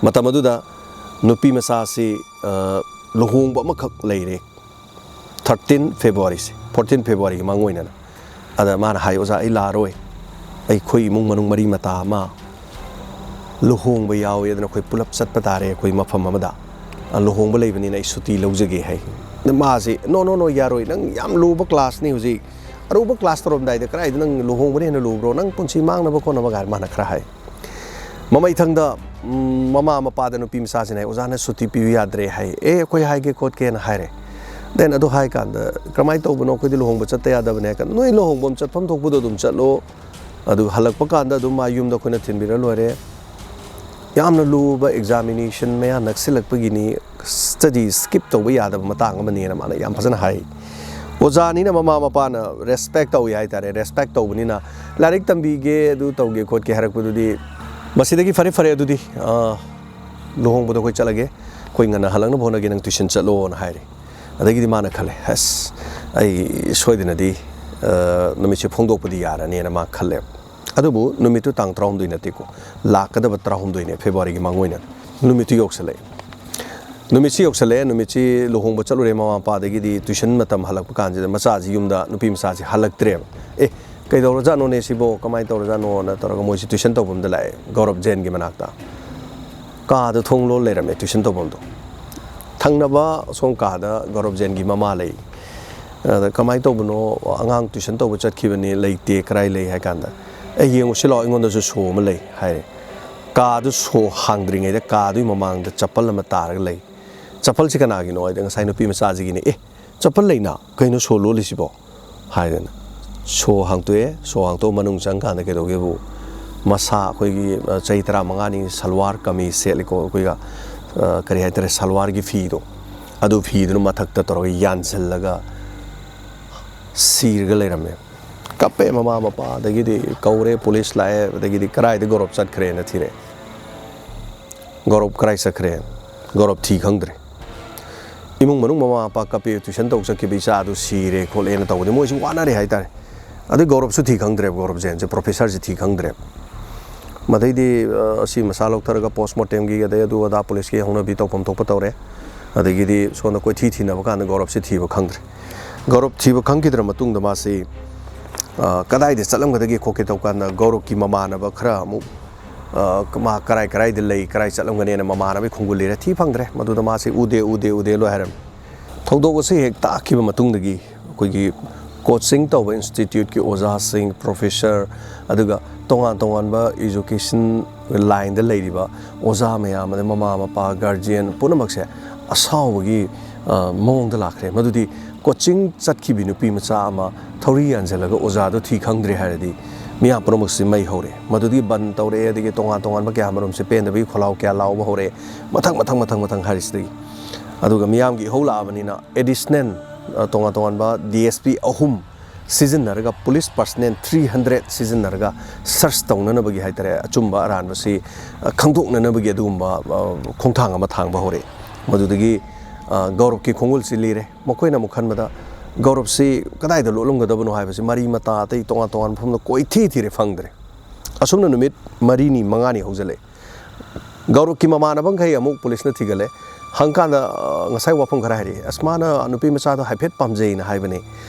ꯃꯇꯝ ꯑꯗꯨꯗ ꯅꯨꯄꯤ ꯃꯆꯥꯁꯤ, ꯑ, ꯂꯨꯍꯣꯡꯕ ꯑꯃꯈꯛ ꯂꯩꯔꯦ, ꯊꯥꯔꯇꯤꯟ ꯐꯦꯕ꯭ꯔꯨꯋꯥꯔꯤꯁꯦ, ꯐꯣꯔꯇꯤꯟ ꯐꯦꯕ꯭ꯔꯨꯋꯥꯔꯤꯒꯤ ꯃꯥꯡꯑꯣꯏꯅꯅ꯫ ꯑꯗ ꯃꯥꯅ ꯍꯥꯏ, "ꯑꯣꯖꯥ, ꯑꯩ ꯂꯥꯛꯑꯔꯣꯏ, ꯑꯩꯈꯣꯏ ꯏꯃꯨꯡ ꯃꯅꯨꯡ ꯃꯔꯤ ꯃꯇꯥ ꯑꯃ ꯂꯨꯍꯣꯡꯕ ꯌꯥꯎꯋꯦ, ꯑꯗꯨꯅ ꯑꯩꯈꯣꯏ ꯄꯨꯂꯞ ꯆꯠꯄ ꯇꯥꯔꯦ ꯑꯩꯈꯣꯏ ꯃꯐꯝ ꯑꯃꯗ꯫ ꯑ, ꯂꯨꯍꯣꯡꯕ ꯂꯩꯕꯅꯤꯅ ꯑꯩ ꯁꯨꯇꯤ ꯂꯧꯖꯒꯦ" ꯍꯥꯏ꯫ ꯑꯗ ꯃꯥꯁꯦ, "No, no, no, ꯌꯥꯔꯣꯏ, ꯅꯪ ꯌꯥꯝ ꯂꯨꯕ ꯀ꯭ꯂꯥꯁꯅꯤ ꯍꯧꯖꯤꯛ, ꯑꯔꯨꯕ ꯀ꯭ꯂꯥꯁ ꯇꯧꯔꯝꯗꯥꯏꯗ ꯀꯗꯥꯏꯗ ꯅꯪ ꯂꯨꯍꯣꯡꯕꯅ ꯍꯦꯟꯅ ꯂꯨꯕ꯭ꯔꯣ? ꯅꯪ ꯄꯨꯟꯁꯤ ꯃꯥꯡꯅꯕ ꯈꯣꯠꯅꯕ" ꯀꯥꯏꯅ ꯃꯥꯅ ꯈꯔ ꯍꯥꯏ꯫ ꯃꯃꯩꯊꯪꯗ, ꯎꯝ, ꯃꯃꯥ ꯃꯄꯥꯗ ꯅꯨꯄꯤ ꯃꯆꯥꯁꯤꯅ ꯍꯥꯏ, "ꯑꯣꯖꯥꯅ ꯁꯨꯇꯤ ꯄꯤꯕ ꯌꯥꯗ꯭ꯔꯦ" ꯍꯥꯏ꯫ "ꯑꯦ, ꯑꯩꯈꯣꯏ ꯍꯥꯏꯒꯦ ꯈꯣꯠꯀꯦꯅ" ꯍꯥꯏꯔꯦ꯫ Then ꯑꯗꯨ ꯍꯥꯏ ꯀꯥꯟꯗ, "ꯀꯔꯝꯍꯥꯏꯅ ꯇꯧꯕꯅꯣ? ꯑꯩꯈꯣꯏꯗꯤ ꯂꯨꯍꯣꯡꯕ ꯆꯠꯇ ꯌꯥꯗꯕꯅꯦ" ꯍꯥꯏ ꯀꯥꯟꯗ, "ꯅꯣꯏ ꯂꯨꯍꯣꯡꯐꯝ ꯆꯠꯐꯝ ꯊꯣꯛꯄꯗꯣ ꯑꯗꯨꯝ ꯆꯠꯂꯣ, ꯑꯗꯨ ꯍꯜꯂꯛꯄ ꯀꯥꯟꯗ ꯑꯗꯨꯝ ꯃꯥ ꯌꯨꯝꯗ ꯑꯩꯈꯣꯏꯅ ꯊꯤꯟꯕꯤꯔ ꯂꯣꯏꯔꯦ꯫ ꯌꯥꯝꯅ ꯂꯨꯕ ꯑꯦꯛꯖꯥꯃꯤꯅꯦꯁꯟ ꯃꯌꯥ ꯅꯛꯁꯤꯜꯂꯛꯄꯒꯤꯅꯤ, ꯁ꯭ꯇꯗꯤ ꯁ꯭ꯀꯤꯞ ꯇꯧꯕ ꯌꯥꯗꯕ ꯃꯇꯥꯡ ꯑꯃꯅꯤꯅ" ꯃꯥꯅ ꯌꯥꯝ ꯐꯖꯅ ꯍꯥꯏ꯫ ꯑꯣꯖꯥꯅꯤꯅ ꯃꯃꯥ ꯃꯄꯥꯅ ꯔꯦꯁꯄꯦꯛ ꯇꯧꯏ ꯍꯥꯏ ꯇꯥꯔꯦ꯫ ꯔꯦꯁꯄꯦꯛ ꯇꯧꯕꯅꯤꯅ, "ꯂꯥꯏꯔꯤꯛ ꯇꯝꯕꯤꯒꯦ, ꯑꯗꯨ ꯇꯧꯒꯦ ꯈꯣꯠꯀꯦ" ꯍꯥꯏꯔꯛꯄꯗꯨꯗꯤ, "ꯃꯁꯤꯗꯒꯤ ꯐꯔꯦ, ꯐꯔꯦ, ꯑꯗꯨꯗꯤ, ꯑ, ꯂꯨꯍꯣꯡꯕꯗꯣ ꯑꯩꯈꯣꯏ ꯆꯠꯂꯒꯦ, ꯑꯩꯈꯣꯏ ꯉꯟꯅ ꯍꯜꯂꯛꯅꯕ ꯍꯣꯠꯅꯒꯦ, ꯅꯪ ꯇꯨꯏꯁꯟ ꯆꯠꯂꯣꯅ" ꯍꯥꯏꯔꯦ꯫ ꯑꯗꯒꯤꯗꯤ ꯃꯥꯅ ꯈꯜꯂꯦ, "ꯑꯁ, ꯑꯩ ꯁꯣꯏꯗꯅꯗꯤ, ꯑ, ꯅꯨꯃꯤꯠꯁꯦ ꯐꯣꯡꯗꯣꯛꯄꯗꯤ ꯌꯥꯔꯅꯤꯅ" ꯃꯥ ꯈꯜꯂꯦ꯫ ꯑꯗꯨꯕꯨ ꯅꯨꯃꯤꯠꯇꯨ ꯇꯥꯡ ꯇꯔꯥꯍꯨꯝꯗꯣꯏ ꯅꯠꯇꯦꯀꯣ, ꯂꯥꯛꯀꯗꯕ ꯇꯔꯥꯍꯨꯝꯗꯣꯏꯅꯦ, ꯐꯦꯕ꯭ꯔꯨꯋꯥꯔꯤꯒꯤ ꯃꯥꯡꯑꯣꯏꯅ꯫ ꯅꯨꯃꯤꯠꯇꯨ ꯌꯧꯁꯜꯂꯛꯑꯦ꯫ ꯅꯨꯃꯤꯠꯁꯤ ꯌꯧꯁꯜꯂꯛꯑꯦ, ꯅꯨꯃꯤꯠꯁꯤ ꯂꯨꯍꯣꯡꯕ ꯆꯠꯂꯨꯔꯦ, ꯃꯃꯥ ꯃꯄꯥꯗꯒꯤꯗꯤ ꯇꯨꯏꯁꯟ ꯃꯇꯝ ꯍꯜꯂꯛꯄ ꯀꯥꯟꯁꯤꯗ ꯃꯆꯥꯁꯤ ꯌꯨꯝꯗ, ꯅꯨꯄꯤ ꯃꯆꯥꯁꯤ ꯍꯜꯂꯛꯇ꯭ꯔꯦꯕ꯫ "ꯑꯦ, ꯀꯩꯗꯧꯔꯖꯥꯠꯅꯣꯅꯦ ꯁꯤꯕꯣ, ꯀꯃꯥꯏꯅ ꯇꯧꯔꯖꯥꯠꯅꯣꯅ" ꯇꯧꯔꯒ ꯃꯣꯏꯁꯤ ꯇꯨꯏꯁꯟ ꯇꯧꯐꯝꯗ ꯂꯥꯛꯑꯦ, ꯒꯧꯔꯕ ꯖꯦꯟꯒꯤ ꯃꯅꯥꯛꯇ꯫ ꯀꯥꯗ ꯊꯣꯡ ꯂꯣꯜ ꯂꯩꯔꯝꯃꯦ, ꯇꯨꯏꯁꯟ ꯇꯧꯐꯝꯗꯣ꯫ ꯊꯪꯅꯕ ꯁꯣꯝ ꯀꯥꯗ ꯒꯧꯔꯕ ꯖꯦꯟꯒꯤ ꯃꯃꯥ ꯂꯩ꯫ ꯑꯗ "ꯀꯃꯥꯏꯅ ꯇꯧꯕꯅꯣ? ꯑꯉꯥꯡ ꯇꯨꯏꯁꯟ ꯇꯧꯕ ꯆꯠꯈꯤꯕꯅꯤ, ꯂꯩꯇꯦ, ꯀꯗꯥꯏ ꯂꯩ?" ꯍꯥꯏ ꯀꯥꯟꯗ, "ꯑꯦ, ꯌꯦꯡꯉꯨꯁꯤ ꯂꯥꯛꯑꯣ, ꯑꯩꯉꯣꯟꯗꯁꯨ ꯁꯣ ꯑꯃ ꯂꯩ" ꯍꯥꯏꯔꯦ꯫ ꯀꯥꯗꯨ ꯁꯣ ꯍꯥꯡꯗ꯭ꯔꯤꯉꯩꯗ ꯀꯥꯗꯨꯒꯤ ꯃꯃꯥꯡꯗ ꯆꯄꯜ ꯑꯃ ꯇꯥꯔꯒ ꯂꯩ꯫ "ꯆꯄꯜꯁꯤ ꯀꯅꯥꯒꯤꯅꯣ?" ꯍꯥꯏꯗꯤ, "ꯉꯁꯥꯏ ꯅꯨꯄꯤ ꯃꯆꯥꯁꯤꯒꯤꯅꯤ"꯫ "ꯑꯦ, ꯆꯄꯜ ꯂꯩꯅ? ꯀꯩꯅꯣ ꯁꯣ ꯂꯣꯜꯂꯤꯁꯤꯕꯣ?" ꯍꯥꯏꯗꯅ ꯁꯣ ꯍꯥꯡꯇꯣꯛꯑꯦ꯫ ꯁꯣ ꯍꯥꯡꯇꯣꯛꯑ ꯃꯅꯨꯡ ꯆꯪꯀꯥꯟꯗ ꯀꯩꯗꯧꯒꯦꯕꯨ, ꯃꯁꯥ ꯑꯩꯈꯣꯏꯒꯤ, ꯑ, ꯆꯍꯤ ꯇꯔꯥꯃꯉꯥꯅꯤ ꯁꯜꯋꯥꯔ ꯀꯃꯤꯖ ꯁꯦꯠꯂꯤꯀꯣ, ꯑꯩꯈꯣꯏꯒ, ꯑ, ꯀꯔꯤ ꯍꯥꯏꯇꯥꯔꯦ, ꯁꯜꯋꯥꯔꯒꯤ ꯐꯤꯗꯣ, ꯑꯗꯨ ꯐꯤꯗꯨꯅ ꯃꯊꯛꯇ ꯇꯧꯔꯒ ꯌꯥꯟꯁꯤꯜꯂꯒ ꯁꯤꯔꯒ ꯂꯩꯔꯝꯃꯦ꯫ ꯀꯞꯄꯦ ꯃꯃꯥ ꯃꯄꯥ, ꯑꯗꯒꯤꯗꯤ ꯀꯧꯔꯦ, ꯄꯨꯂꯤꯁ ꯂꯥꯛꯑꯦ, ꯑꯗꯒꯤꯗꯤ ꯀꯗꯥꯏꯗ ꯒꯧꯔꯕ ꯆꯠꯈ꯭ꯔꯦꯅ ꯊꯤꯔꯛꯑꯦ꯫ "ꯒꯧꯔꯕ ꯀꯗꯥꯏ ꯆꯠꯈ꯭ꯔꯦ?" ꯒꯧꯔꯕ ꯊꯤ ꯈꯪꯗ꯭ꯔꯦ꯫ ꯏꯃꯨꯡ ꯃꯅꯨꯡ, ꯃꯃꯥ ꯃꯄꯥ ꯀꯞꯄꯦ, ꯇ꯭ꯌꯨꯁꯟ ꯇꯧ ꯆꯠꯈꯤꯕ ꯏꯆꯥ ꯑꯗꯨ ꯁꯤꯔꯦ ꯈꯣꯠꯂꯦꯅ ꯇꯧꯕꯗꯤ ꯃꯣꯏꯁꯨ ꯋꯥꯅꯔꯦ ꯍꯥꯏꯇꯥꯔꯦ꯫ ꯑꯗꯩ ꯒꯧꯔꯕꯁꯨ ꯊꯤ ꯈꯪꯗ꯭ꯔꯦꯕ, ꯒꯧꯔꯕ ꯖꯦꯟꯁꯦ, ꯄ꯭ꯔꯣꯐꯦꯁꯔꯁꯦ ꯊꯤ ꯈꯪꯗ꯭ꯔꯦꯕ꯫ ꯃꯗꯩꯗꯤ ꯑ, ꯑꯁꯤ ꯃꯁꯥ ꯂꯧꯊꯔꯒ ꯄꯣꯁꯃꯣꯔꯇꯦꯝꯒꯤ, ꯑꯗꯩ ꯑꯗꯨ ꯑꯗꯥ ꯄꯨꯂꯤꯁꯀꯤ ꯍꯧꯅꯕꯤ ꯇꯧꯐꯝ ꯊꯣꯛꯄ ꯇꯧꯔꯦ꯫ ꯑꯗꯒꯤꯗꯤ ꯁꯣꯝꯗ ꯀꯣꯏꯊꯤ ꯊꯤꯅꯕ ꯀꯥꯟꯗ ꯒꯧꯔꯕꯁꯦ ꯊꯤꯕ ꯈꯪꯗ꯭ꯔꯦ꯫ ꯒꯧꯔꯕ ꯊꯤꯕ ꯈꯪꯈꯤꯗ꯭ꯔ ꯃꯇꯨꯡꯗ ꯃꯥꯁꯤ ꯑ, ꯀꯗꯥꯏꯗ ꯆꯠꯂꯝꯒꯗꯒꯦ ꯈꯣꯠꯀꯦ ꯇꯧ ꯀꯥꯟꯗ ꯒꯧꯔꯕꯀꯤ ꯃꯃꯥꯟꯅꯕ ꯈꯔ ꯑꯃꯨꯛ, ꯑ, ꯃꯥ ꯀꯔꯥꯏ ꯀꯔꯥꯏꯗ ꯂꯩ, ꯀꯔꯥꯏ ꯆꯠꯂꯝꯒꯅꯦꯅ ꯃꯃꯥꯟꯅꯕꯒꯤ ꯈꯣꯡꯒꯨꯜ ꯂꯤꯔꯦ꯫ ꯊꯤ ꯐꯪꯗ꯭ꯔꯦ꯫ ꯃꯗꯨꯗ ꯃꯥꯁꯤ ꯎꯗꯦ, ꯎꯗꯦ, ꯎꯗꯦ ꯂꯣꯏ ꯍꯥꯏꯔꯝꯃꯤ꯫ ꯊꯧꯗꯣꯛ ꯑꯁꯤ ꯍꯦꯛ ꯇꯥꯈꯤꯕ ꯃꯇꯨꯡꯗꯒꯤ ꯑꯩꯈꯣꯏꯒꯤ ꯀꯣꯆꯤꯡ ꯇꯧꯕ ꯏꯟꯁꯇꯤꯇ꯭ꯌꯨꯠꯀꯤ ꯑꯣꯖꯥꯁꯤꯡ, ꯄ꯭ꯔꯣꯐꯦꯁꯔ, ꯑꯗꯨꯒ ꯇꯣꯉꯥꯟ ꯇꯣꯉꯥꯟꯕ ꯏꯖꯨꯀꯦꯁꯟ ꯂꯥꯏꯟꯗ ꯂꯩꯔꯤꯕ ꯑꯣꯖꯥ ꯃꯌꯥꯝ, ꯑꯗꯩ ꯃꯃꯥ ꯃꯄꯥ, ꯒꯥꯔꯖꯤꯌꯟ ꯄꯨꯝꯅꯃꯛꯁꯦ ꯑꯁꯥꯎꯕꯒꯤ, ꯑ, ꯃꯑꯣꯡꯗ ꯂꯥꯛꯈ꯭ꯔꯦ꯫ ꯃꯗꯨꯗꯤ ꯀꯣꯆꯤꯡ ꯆꯠꯈꯤꯕꯤ ꯅꯨꯄꯤ ꯃꯆꯥ ꯑꯃ ꯊꯧꯔꯤ ꯌꯥꯟꯁꯤꯜꯂꯒ ꯑꯣꯖꯥꯗꯣ ꯊꯤ ꯈꯪꯗ꯭ꯔꯦ ꯍꯥꯏꯔꯗꯤ ꯃꯤꯌꯥꯝ ꯄꯨꯝꯅꯃꯛꯁꯤ ꯃꯩ ꯍꯧꯔꯦ꯫ ꯃꯗꯨꯗꯒꯤ ꯕꯟ ꯇꯧꯔꯛꯑꯦ, ꯑꯗꯒꯤ ꯇꯣꯉꯥꯟ ꯇꯣꯉꯥꯟꯕ ꯀꯌꯥ ꯃꯔꯨꯝꯁꯦ ꯄꯦꯟꯗꯕꯒꯤ ꯈꯣꯜꯂꯥꯎ ꯀꯌꯥ ꯂꯥꯎꯕ ꯍꯧꯔꯛꯑꯦ꯫ ꯃꯊꯪ, ꯃꯊꯪ, ꯃꯊꯪ, ꯃꯊꯪ ꯍꯥꯏꯔꯤꯁꯤꯗꯒꯤ꯫ ꯑꯗꯨꯒ ꯃꯤꯌꯥꯝꯒꯤ ꯏꯍꯧ ꯂꯥꯛꯑꯕꯅꯤꯅ ꯑꯦꯗꯤꯁꯅꯦꯜ, ꯑ, ꯇꯣꯉꯥꯟ ꯇꯣꯉꯥꯟꯕ ꯗꯤ ꯑꯦꯁ ꯄꯤ ꯑꯍꯨꯝ ꯁꯤꯖꯤꯟꯅꯔꯒ, ꯄꯨꯂꯤꯁ ꯄꯔꯁꯅꯦꯜ ꯊ꯭ꯔꯤ ꯍꯟꯗ꯭ꯔꯦꯠ ꯁꯤꯖꯤꯟꯅꯔꯒ ꯁꯔꯆ ꯇꯧꯅꯅꯕꯒꯤ ꯍꯥꯏꯇꯥꯔꯦ, ꯑꯆꯨꯝꯕ ꯑꯔꯥꯟꯕꯁꯤ, ꯑ, ꯈꯪꯗꯣꯛꯅꯅꯕꯒꯤ ꯑꯗꯨꯒꯨꯝꯕ, ꯑ, ꯈꯣꯡꯊꯥꯡ ꯑꯃ ꯊꯥꯡꯕ ꯍꯧꯔꯛꯑꯦ꯫ ꯃꯗꯨꯗꯒꯤ, ꯑ, ꯒꯧꯔꯕꯀꯤ ꯈꯣꯡꯒꯨꯜꯁꯤ ꯂꯤꯔꯦ꯫ ꯃꯈꯣꯏꯅ ꯑꯃꯨꯛ ꯈꯟꯕꯗ ꯒꯧꯔꯕꯁꯤ ꯀꯗꯥꯏꯗ ꯂꯣꯠꯂꯝꯒꯗꯕꯅꯣ ꯍꯥꯏꯕꯁꯤ ꯃꯔꯤ ꯃꯇꯥ ꯑꯇꯩ ꯇꯣꯉꯥꯟ ꯇꯣꯉꯥꯟꯕ ꯃꯐꯝꯗ ꯀꯣꯏꯊꯤ ꯊꯤꯔꯦ, ꯐꯪꯗ꯭ꯔꯦ꯫ ꯑꯁꯨꯝꯅ ꯅꯨꯃꯤꯠ ꯃꯔꯤꯅꯤ ꯃꯉꯥꯅꯤ ꯍꯧꯖꯤꯜꯂꯛꯑꯦ꯫ ꯒꯧꯔꯕꯀꯤ ꯃꯃꯥꯟꯅꯕꯈꯩ ꯑꯃꯨꯛ ꯄꯨꯂꯤꯁꯅ ꯊꯤꯒꯠꯂꯦ꯫ ꯍꯪꯀꯥꯟꯗ, ꯑ, ꯉꯁꯥꯏ ꯋꯥꯐꯝ ꯈꯔ ꯍꯥꯏꯔꯛꯑꯦ, "ꯑꯁ, ꯃꯥꯅ ꯅꯨꯄꯤ ꯃꯆꯥꯗꯣ ꯍꯥꯏꯐꯦꯠ ꯄꯥꯝꯖꯩꯅ ꯍꯥꯏꯕꯅꯦ,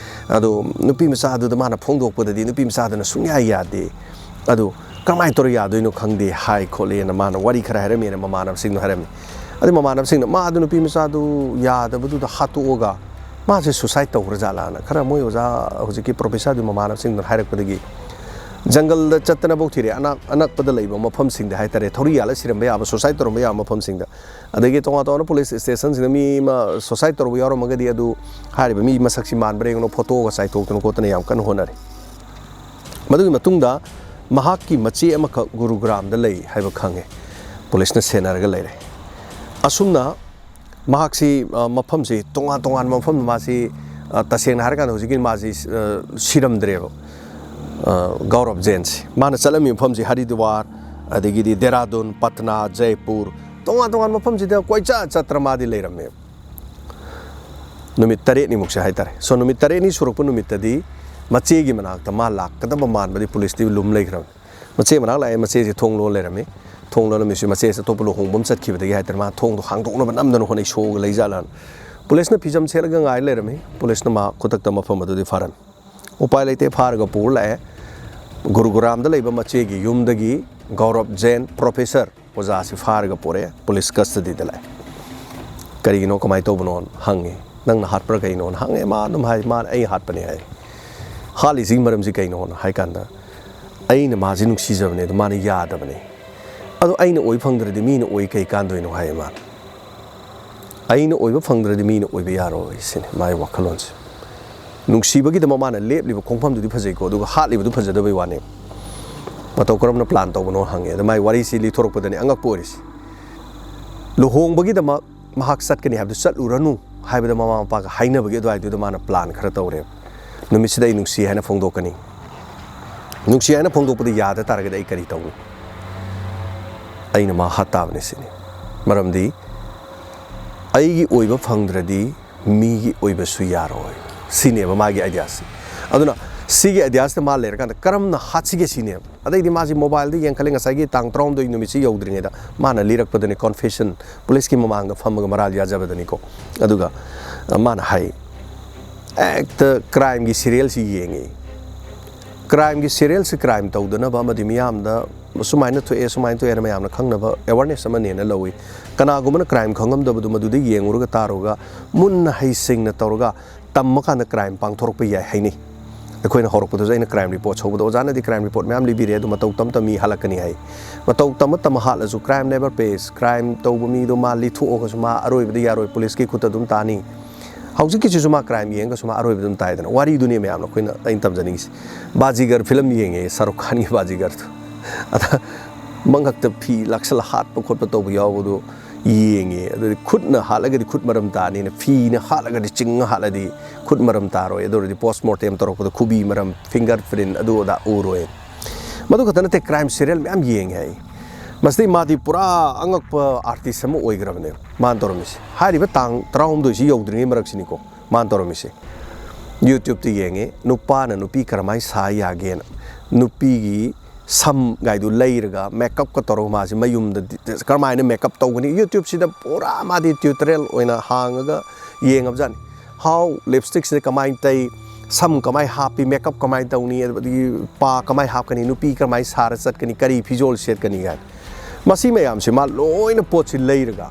ꯑꯗꯣ ꯅꯨꯄꯤ ꯃꯆꯥꯗꯨꯗ ꯃꯥꯅ ꯐꯣꯡꯗꯣꯛꯄꯗꯗꯤ ꯅꯨꯄꯤ ꯃꯆꯥꯗꯨꯅ ꯁꯨꯡꯌꯥ ꯌꯥꯗꯦ꯫ ꯑꯗꯣ ꯀꯔꯝꯍꯥꯏꯅ ꯇꯧꯔ ꯌꯥꯗꯣꯏꯅꯣ ꯈꯪꯗꯦ ꯍꯥꯏ ꯈꯣꯠꯂꯦꯅ ꯃꯥꯅ ꯋꯥꯔꯤ ꯈꯔ ꯍꯥꯏꯔꯝꯃꯦꯅ ꯃꯃꯥꯟꯅꯕꯁꯤꯡꯗꯣ ꯍꯥꯏꯔꯝꯃꯤ꯫ ꯑꯗꯩ ꯃꯃꯥꯟꯅꯕꯁꯤꯡꯅ ꯃꯥ ꯑꯗꯨ ꯅꯨꯄꯤ ꯃꯆꯥꯗꯨ ꯌꯥꯗꯕꯗꯨꯗ ꯍꯥꯠꯇꯣꯛꯑꯒ ꯃꯥꯁꯦ ꯁꯨꯁꯥꯏꯠ ꯇꯧꯈ꯭ꯔ ꯖꯥꯠꯂꯥꯅ ꯈꯔ ꯃꯣꯏ ꯑꯣꯖꯥ ꯍꯧꯖꯤꯛꯀꯤ ꯄ꯭ꯔꯣꯐꯦꯁꯔꯗꯨ ꯃꯃꯥꯟꯅꯕꯁꯤꯡꯗꯨꯅ ꯍꯥꯏꯔꯛꯄꯗꯒꯤ ꯖꯪꯒꯜꯗ ꯆꯠꯇꯅꯐꯥꯎ ꯊꯤꯔꯦ, ꯑꯅꯛ-, ꯑꯅꯛꯄꯗ ꯂꯩꯕ ꯃꯐꯝꯁꯤꯡꯗ ꯍꯥꯏꯇꯥꯔꯦ, ꯊꯧꯔꯤ ꯌꯥꯜꯂ ꯁꯤꯔꯝꯕ ꯌꯥꯕ, ꯁꯨꯁꯥꯏꯠ ꯇꯧꯔꯝꯕ ꯌꯥꯕ ꯃꯐꯝꯁꯤꯡꯗ꯫ ꯑꯗꯒꯤ ꯇꯣꯉꯥꯟ ꯇꯣꯉꯥꯟꯕ ꯄꯨꯂꯤꯁ ꯁ꯭ꯇꯦꯁꯟꯁꯤꯡꯗ ꯃꯤ ꯑꯃ ꯁꯨꯁꯥꯏꯠ ꯇꯧꯔꯨꯕ ꯌꯥꯎꯔꯝꯃꯒꯗꯤ ꯑꯗꯨ ꯍꯥꯏꯔꯤꯕ ꯃꯤ ꯃꯁꯛꯁꯤ ꯃꯥꯟꯕ꯭ꯔꯥ ꯌꯦꯡꯉꯣ, ꯐꯣꯇꯣꯒ ꯆꯥꯏꯊꯣꯛꯇꯅ ꯈꯣꯠꯇꯅ ꯌꯥꯝ ꯀꯟꯅ ꯍꯣꯠꯅꯔꯤ꯫ ꯃꯗꯨꯒꯤ ꯃꯇꯨꯡꯗ ꯃꯍꯥꯛꯀꯤ ꯃꯆꯦ ꯑꯃꯈꯛ ꯒꯨꯔꯨꯒ꯭ꯔꯥꯝꯗ ꯂꯩ ꯍꯥꯏꯕ ꯈꯪꯉꯦ꯫ ꯄꯨꯂꯤꯁꯅ ꯁꯦꯟꯅꯔꯒ ꯂꯩꯔꯦ꯫ ꯑꯁꯨꯝꯅ ꯃꯍꯥꯛꯁꯤ, ꯑ, ꯃꯐꯝꯁꯤ ꯇꯣꯉꯥꯟ ꯇꯣꯉꯥꯟꯕ ꯃꯐꯝꯗ ꯃꯥꯁꯤ, ꯑ, ꯇꯁꯦꯡꯅ ꯍꯥꯏꯔꯀꯥꯟꯗ ꯍꯧꯖꯤꯛꯀꯤ ꯃꯥꯁꯤ, ꯑ, ꯁꯤꯔꯝꯗ꯭ꯔꯦꯕ꯫ ꯑ, ꯒꯧꯔꯕ ꯖꯦꯟꯁꯤ꯫ ꯃꯥꯅ ꯆꯠꯂꯝꯃꯤ ꯃꯐꯝꯁꯤ ꯍꯔꯤꯗ꯭ꯋꯥꯔ, ꯑꯗꯒꯤꯗꯤ ꯗꯦꯔꯥꯗꯨꯟ, ꯄꯠꯅꯥ, ꯖꯩꯄꯨꯔ, ꯇꯣꯉꯥꯟ ꯇꯣꯉꯥꯟꯕ ꯃꯐꯝꯁꯤꯗ ꯀꯣꯏꯆꯠ ꯆꯠꯇꯅ ꯃꯥꯗꯤ ꯂꯩꯔꯝꯃꯦ꯫ ꯅꯨꯃꯤꯠ ꯇꯔꯦꯠꯅꯤꯃꯨꯛꯁꯦ ꯍꯥꯏꯇꯥꯔꯦ꯫ So, ꯅꯨꯃꯤꯠ ꯇꯔꯦꯠꯅꯤ ꯁꯨꯔꯛꯄ ꯅꯨꯃꯤꯠꯇꯗꯤ ꯃꯆꯦꯒꯤ ꯃꯅꯥꯛꯇ ꯃꯥ ꯂꯥꯛꯀꯗꯕ ꯃꯥꯟꯕꯗꯤ ꯄꯨꯂꯤꯁꯇꯤ ꯂꯨꯝ ꯂꯩꯈ꯭ꯔꯕꯅꯤ꯫ ꯃꯆꯦ ꯃꯅꯥꯛ ꯂꯥꯛꯑꯦ, ꯃꯆꯦꯁꯦ ꯊꯣꯡ ꯂꯣꯟ ꯂꯩꯔꯝꯃꯤ꯫ ꯊꯣꯡ ꯂꯣꯜꯂꯝꯃꯤꯁꯤ ꯃꯆꯦꯁꯦ ꯑꯇꯣꯞꯄ ꯂꯨꯍꯣꯡꯕ ꯑꯃ ꯆꯠꯈꯤꯕꯗꯒꯤ ꯍꯥꯏꯇꯥꯔꯦ, ꯃꯥ ꯊꯣꯡꯗꯣ ꯍꯥꯡꯗꯣꯛꯅꯕ ꯅꯝꯗꯅ ꯍꯣꯠꯅꯩ, ꯁꯣꯒ ꯂꯩꯖꯥꯠꯂꯥꯅ꯫ ꯄꯨꯂꯤꯁꯅ ꯐꯤꯖꯝ ꯁꯦꯠꯂꯒ ꯉꯥꯏ ꯂꯩꯔꯝꯃꯤ꯫ ꯄꯨꯂꯤꯁꯅ ꯃꯥ ꯈꯨꯗꯛꯇ ꯃꯐꯝ ꯑꯗꯨꯗꯤ ꯐꯥꯔꯝꯃꯤ꯫ ꯎꯄꯥꯏ ꯂꯩꯇꯦ, ꯐꯥꯔꯒ ꯄꯨꯔ ꯂꯥꯛꯑꯦ꯫ ꯒꯨꯔꯨꯒ꯭ꯔꯥꯝꯗ ꯂꯩꯕ ꯃꯆꯦꯒꯤ ꯌꯨꯝꯗꯒꯤ ꯒꯧꯔꯕ ꯖꯦꯟ, ꯄ꯭ꯔꯣꯐꯦꯁꯔ, ꯑꯣꯖꯥꯁꯤ ꯐꯥꯔꯒ ꯄꯨꯔꯛꯑꯦ, ꯄꯨꯂꯤꯁ ꯀꯁꯇꯗꯤꯗ ꯂꯥꯛꯑꯦ꯫ "ꯀꯔꯤꯒꯤꯅꯣ, ꯀꯃꯥꯏꯅ ꯇꯧꯕꯅꯣꯅ ꯍꯪꯉꯦ꯫ "ꯅꯪꯅ ꯍꯥꯠꯄ꯭ꯔꯥ ꯀꯩꯅꯣꯅ?" ꯍꯪꯉꯦ꯫ ꯃꯥ ꯑꯗꯨꯝ ꯍꯥꯏ, ꯃꯥꯅ "ꯑꯩ ꯍꯥꯠꯄꯅꯦ" ꯍꯥꯏ꯫ "ꯍꯥꯠꯂꯤꯁꯤꯒꯤ ꯃꯔꯝꯁꯤ ꯀꯩꯅꯣꯅ?" ꯍꯥꯏ ꯀꯥꯟꯗ, "ꯑꯩꯅ ꯃꯥꯁꯤ ꯅꯨꯡꯁꯤꯖꯕꯅꯦ, ꯑꯗꯨ ꯃꯥꯅ ꯌꯥꯗꯕꯅꯦ꯫ ꯑꯗꯣ ꯑꯩꯅ ꯑꯣꯏ ꯐꯪꯗ꯭ꯔꯗꯤ ꯃꯤꯅ ꯑꯣꯏ ꯀꯩ ꯀꯥꯟꯗꯣꯏꯅꯣ?" ꯍꯥꯏꯌꯦ ꯃꯥꯅ꯫ "ꯑꯩꯅ ꯑꯣꯏꯕ ꯐꯪꯗ꯭ꯔꯗꯤ ꯃꯤꯅ ꯑꯣꯏꯕ ꯌꯥꯔꯣꯏ" ꯁꯤꯅꯤ ꯃꯥꯒꯤ ꯋꯥꯈꯜꯂꯣꯟꯁꯦ꯫ ꯅꯨꯡꯁꯤꯕꯒꯤꯗꯃꯛ ꯃꯥꯅ ꯂꯦꯞꯂꯤꯕ ꯈꯣꯡꯐꯝꯗꯨꯗꯤ ꯐꯖꯩꯀꯣ, ꯑꯗꯨꯒ ꯍꯥꯠꯂꯤꯕꯗꯨ ꯐꯖꯗꯕꯩ ꯋꯥꯅꯦ꯫ "ꯃꯇꯧ ꯀꯔꯝꯅ ꯄ꯭ꯂꯥꯟ ꯇꯧꯕꯅꯣ?" ꯍꯪꯉꯦ꯫ ꯑꯗ ꯃꯥꯏ ꯋꯥꯔꯤꯁꯤ ꯂꯤꯊꯣꯔꯛꯄꯗꯅꯤ ꯑꯉꯛꯄ ꯑꯣꯏꯔꯤꯁꯤ꯫ ꯂꯨꯍꯣꯡꯕꯒꯤꯗꯃꯛ ꯃꯍꯥꯛ ꯆꯠꯀꯅꯤ ꯍꯥꯏꯕꯗꯨ ꯆꯠꯂꯨꯔꯅꯨ ꯍꯥꯏꯕꯗ ꯃꯃꯥ ꯃꯄꯥꯒ ꯍꯥꯏꯅꯕꯒꯤ ꯑꯗꯨꯋꯥꯏꯗꯨꯗ ꯃꯥꯅ ꯄ꯭ꯂꯥꯟ ꯈꯔ ꯇꯧꯔꯦꯕ꯫ "ꯅꯨꯃꯤꯠꯁꯤꯗ ꯑꯩ ꯅꯨꯡꯁꯤ ꯍꯥꯏꯅ ꯐꯣꯡꯗꯣꯛꯀꯅꯤ, ꯅꯨꯡꯁꯤ ꯍꯥꯏꯅ ꯐꯣꯡꯗꯣꯛꯄꯗ ꯌꯥꯗ ꯇꯥꯔꯒꯗꯤ ꯑꯩ ꯀꯔꯤ ꯇꯧꯅꯤ? ꯑꯩꯅ ꯃꯥ ꯍꯥꯠ ꯇꯥꯕꯅꯤ" ꯁꯤꯅꯤ꯫ ꯃꯔꯝꯗꯤ ꯑꯩꯒꯤ ꯑꯣꯏꯕ ꯐꯪꯗ꯭ꯔꯗꯤ ꯃꯤꯒꯤ ꯑꯣꯏꯕꯁꯨ ꯌꯥꯔꯣꯏ ꯁꯤꯅꯦꯕ ꯃꯥꯒꯤ ꯑꯥꯏꯗꯤꯌꯥꯁꯤ꯫ ꯑꯗꯨꯅ ꯁꯤꯒꯤ ꯑꯥꯏꯗꯤꯌꯥꯁꯤꯗ ꯃꯥ ꯂꯩꯔꯀꯥꯟꯗ ꯀꯔꯝꯅ ꯍꯥꯠꯁꯤꯒꯦ ꯁꯤꯅꯦꯕ꯫ ꯑꯗꯩꯗꯤ ꯃꯥꯁꯤ ꯃꯣꯕꯥꯏꯜꯗ ꯌꯦꯡꯈꯠꯂꯦ, ꯉꯁꯥꯏꯒꯤ ꯇꯥꯡ ꯇꯔꯥꯍꯨꯝꯗꯣꯏ ꯅꯨꯃꯤꯠꯁꯤ ꯌꯧꯗ꯭ꯔꯤꯉꯩꯗ ꯃꯥꯅ ꯂꯤꯔꯛꯄꯗꯅꯤ, ꯀꯣꯟꯐꯦꯁꯟ, ꯄꯨꯂꯤꯁꯀꯤ ꯃꯃꯥꯡꯗ ꯐꯝꯃꯒ ꯃꯔꯥꯜ ꯌꯥꯖꯕꯗꯅꯤꯀꯣ꯫ ꯑꯗꯨꯒ ꯃꯥꯅ ꯍꯥꯏ, ꯍꯦꯛꯇ ꯀ꯭ꯔꯥꯏꯝꯒꯤ ꯁꯤꯔꯤꯌꯦꯜꯁꯤ ꯌꯦꯡꯉꯤ꯫ ꯀ꯭ꯔꯥꯏꯝꯒꯤ ꯁꯤꯔꯤꯌꯦꯜꯁꯤ ꯀ꯭ꯔꯥꯏꯝ ꯇꯧꯗꯅꯕ ꯑꯃꯗꯤ ꯃꯤꯌꯥꯝꯗ ꯁꯨꯃꯥꯏꯅ ꯊꯣꯛꯑꯦ, ꯁꯨꯃꯥꯏꯅ ꯊꯣꯛꯑꯦꯅ ꯃꯌꯥꯝꯅ ꯈꯪꯅꯕ ꯑꯦꯋꯥꯔꯅꯦꯁ ꯑꯃꯅꯦꯅ ꯂꯧꯏ꯫ ꯀꯅꯥꯒꯨꯝꯕꯅ ꯀ꯭ꯔꯥꯏꯝ ꯈꯪꯉꯝꯗꯕꯗꯨ ꯃꯗꯨꯗ ꯌꯦꯡꯉꯨꯔꯒ ꯇꯥꯔꯨꯔꯒ ꯃꯨꯟꯅ ꯍꯩꯁꯤꯡꯅ ꯇꯧꯔꯒ ꯇꯝꯃꯀꯥꯟꯗ ꯀ꯭ꯔꯥꯏꯝ ꯄꯥꯡꯊꯣꯔꯛꯄ ꯌꯥꯏ ꯍꯥꯏꯅꯩ꯫ ꯑꯩꯈꯣꯏꯅ ꯍꯧꯔꯛꯄꯗꯁꯨ ꯑꯩꯅ ꯀ꯭ꯔꯥꯏꯝ ꯔꯤꯄꯣꯔꯠ ꯍꯧꯕꯗ ꯑꯣꯖꯥꯅꯗꯤ ꯀ꯭ꯔꯥꯏꯝ ꯔꯤꯄꯣꯔꯠ ꯃꯌꯥꯝ ꯂꯤꯕꯤꯔꯦ, ꯑꯗꯨ ꯃꯇꯧ ꯇꯝ ꯇꯝ ꯃꯤ ꯍꯥꯠꯂꯛꯀꯅꯤ ꯍꯥꯏ꯫ ꯃꯇꯧ ꯇꯝꯃ ꯇꯝꯃ ꯍꯥꯠꯂꯁꯨ crime never pays, ꯀ꯭ꯔꯥꯏꯝ ꯇꯧꯕ ꯃꯤꯗꯣ ꯃꯥ ꯂꯤꯊꯣꯛꯑꯒꯁꯨ ꯃꯥ ꯑꯔꯣꯏꯕꯗ ꯌꯥꯔꯣꯏ, ꯄꯨꯂꯤꯁꯀꯤ ꯈꯨꯠꯇ ꯑꯗꯨꯝ ꯇꯥꯅꯤ꯫ ꯍꯧꯖꯤꯛꯀꯤꯁꯤꯁꯨ ꯃꯥ ꯀ꯭ꯔꯥꯏꯝ ꯌꯦꯡꯉꯒꯁꯨ ꯃꯥ ꯑꯔꯣꯏꯕꯗ ꯑꯗꯨꯝ ꯇꯥꯏꯗꯅ꯫ ꯋꯥꯔꯤꯗꯨꯅꯦ ꯃꯌꯥꯝꯅ ꯑꯩꯈꯣꯏꯅ, ꯑꯩꯅ ꯇꯝꯖꯅꯤꯡꯉꯤꯁꯦ꯫ ꯕꯥꯖꯤꯒꯔ ꯐꯤꯂꯝ ꯌꯦꯡꯉꯦ, ꯁꯥꯔꯨꯛ ꯈꯥꯟꯒꯤ ꯕꯥꯖꯤꯒꯔꯗꯣ꯫ ꯑꯗ ꯃꯉꯛꯇ ꯐꯤ ꯂꯥꯛꯁꯜꯂ ꯍꯥꯠꯄ ꯈꯣꯠꯄ ꯇꯧꯕ ꯌꯥꯎꯕꯗꯣ ꯌꯦꯡꯉꯦ꯫ ꯑꯗꯨꯗꯤ ꯈꯨꯠꯅ ꯍꯥꯠꯂꯒꯗꯤ ꯈꯨꯠ ꯃꯔꯝ ꯇꯥꯅꯤꯅ, ꯐꯤꯅ ꯍꯥꯠꯂꯒꯗꯤ, ꯆꯤꯡꯉ ꯍꯥꯠꯂꯗꯤ ꯈꯨꯠ ꯃꯔꯝ ꯇꯥꯔꯣꯏ꯫ ꯑꯗꯨ ꯑꯣꯏꯔꯗꯤ post mortem ꯇꯧꯔꯛꯄꯗ ꯈꯨꯕꯤ ꯃꯔꯝ, finger print, ꯑꯗꯨ ꯑꯗꯥ ꯎꯔꯣꯏ꯫ ꯃꯗꯨ ꯈꯛꯇ ꯅꯠꯇꯦ, ꯀ꯭ꯔꯥꯏꯝ ꯁꯤꯔꯤꯌꯦꯜ ꯃꯌꯥꯝ ꯌꯦꯡꯉꯦ ꯍꯥꯏ꯫ ꯃꯁꯤꯗꯤ ꯃꯥꯗꯤ ꯄꯨꯔꯥ ꯑꯉꯛꯄ ꯑꯥꯔꯇꯤꯁ ꯑꯃ ꯑꯣꯏꯈ꯭ꯔꯕꯅꯦꯕ ꯃꯥꯅ ꯇꯧꯔꯝꯃꯤꯁꯦ꯫ ꯍꯥꯏꯔꯤꯕ ꯇꯥꯡ ꯇꯔꯥꯍꯨꯝꯗꯣꯏꯁꯤ ꯌꯧꯗ꯭ꯔꯤꯉꯩ ꯃꯔꯛꯁꯤꯅꯤꯀꯣ ꯃꯥꯅ ꯇꯧꯔꯝꯃꯤꯁꯦ꯫ ꯌꯨꯇ꯭ꯌꯨꯕꯇ ꯌꯦꯡꯉꯦ, ꯅꯨꯄꯥꯅ ꯅꯨꯄꯤ ꯀꯔꯝꯍꯥꯏꯅ ꯁꯥ ꯌꯥꯒꯦꯅ꯫ ꯅꯨꯄꯤꯒꯤ ꯁꯝ ꯒꯥꯏꯗꯨ ꯂꯩꯔꯒ ꯃꯦꯀꯞꯀ ꯇꯧꯔꯒ ꯃꯥꯁꯦ ꯃꯌꯨꯝꯗ ꯗꯤ-, ꯀꯔꯝꯍꯥꯏꯅ ꯃꯦꯀꯞ ꯇꯧꯒꯅꯤ, ꯌꯨꯇ꯭ꯌꯨꯕꯁꯤꯗ ꯄꯨꯔꯥ ꯃꯥꯗꯤ ꯇ꯭ꯌꯨꯇꯣꯔꯤꯌꯦꯜ ꯑꯣꯏꯅ ꯍꯥꯡꯉꯒ ꯌꯦꯡꯉꯕꯖꯥꯠꯅꯤ꯫ ꯍꯥꯎ, ꯂꯤꯞꯁꯇꯤꯛꯁꯤꯗ ꯀꯃꯥꯏꯅ ꯇꯩ, ꯁꯝ ꯀꯃꯥꯏꯅ ꯍꯥꯞꯄꯤ, ꯃꯦꯀꯞ ꯀꯃꯥꯏꯅ ꯇꯧꯅꯤ, ꯑꯗꯒꯤ ꯄꯥ ꯀꯃꯥꯏꯅ ꯍꯥꯞꯀꯅꯤ, ꯅꯨꯄꯤ ꯀꯔꯝꯍꯥꯏꯅ ꯁꯥꯔ ꯆꯠꯀꯅꯤ, ꯀꯔꯤ ꯐꯤꯖꯣꯜ ꯁꯦꯠꯀꯅꯤ ꯀꯥꯏꯅ꯫ ꯃꯁꯤ ꯃꯌꯥꯝꯁꯦ ꯃꯥ ꯂꯣꯏꯅ ꯄꯣꯠꯁꯤ ꯂꯩꯔꯒ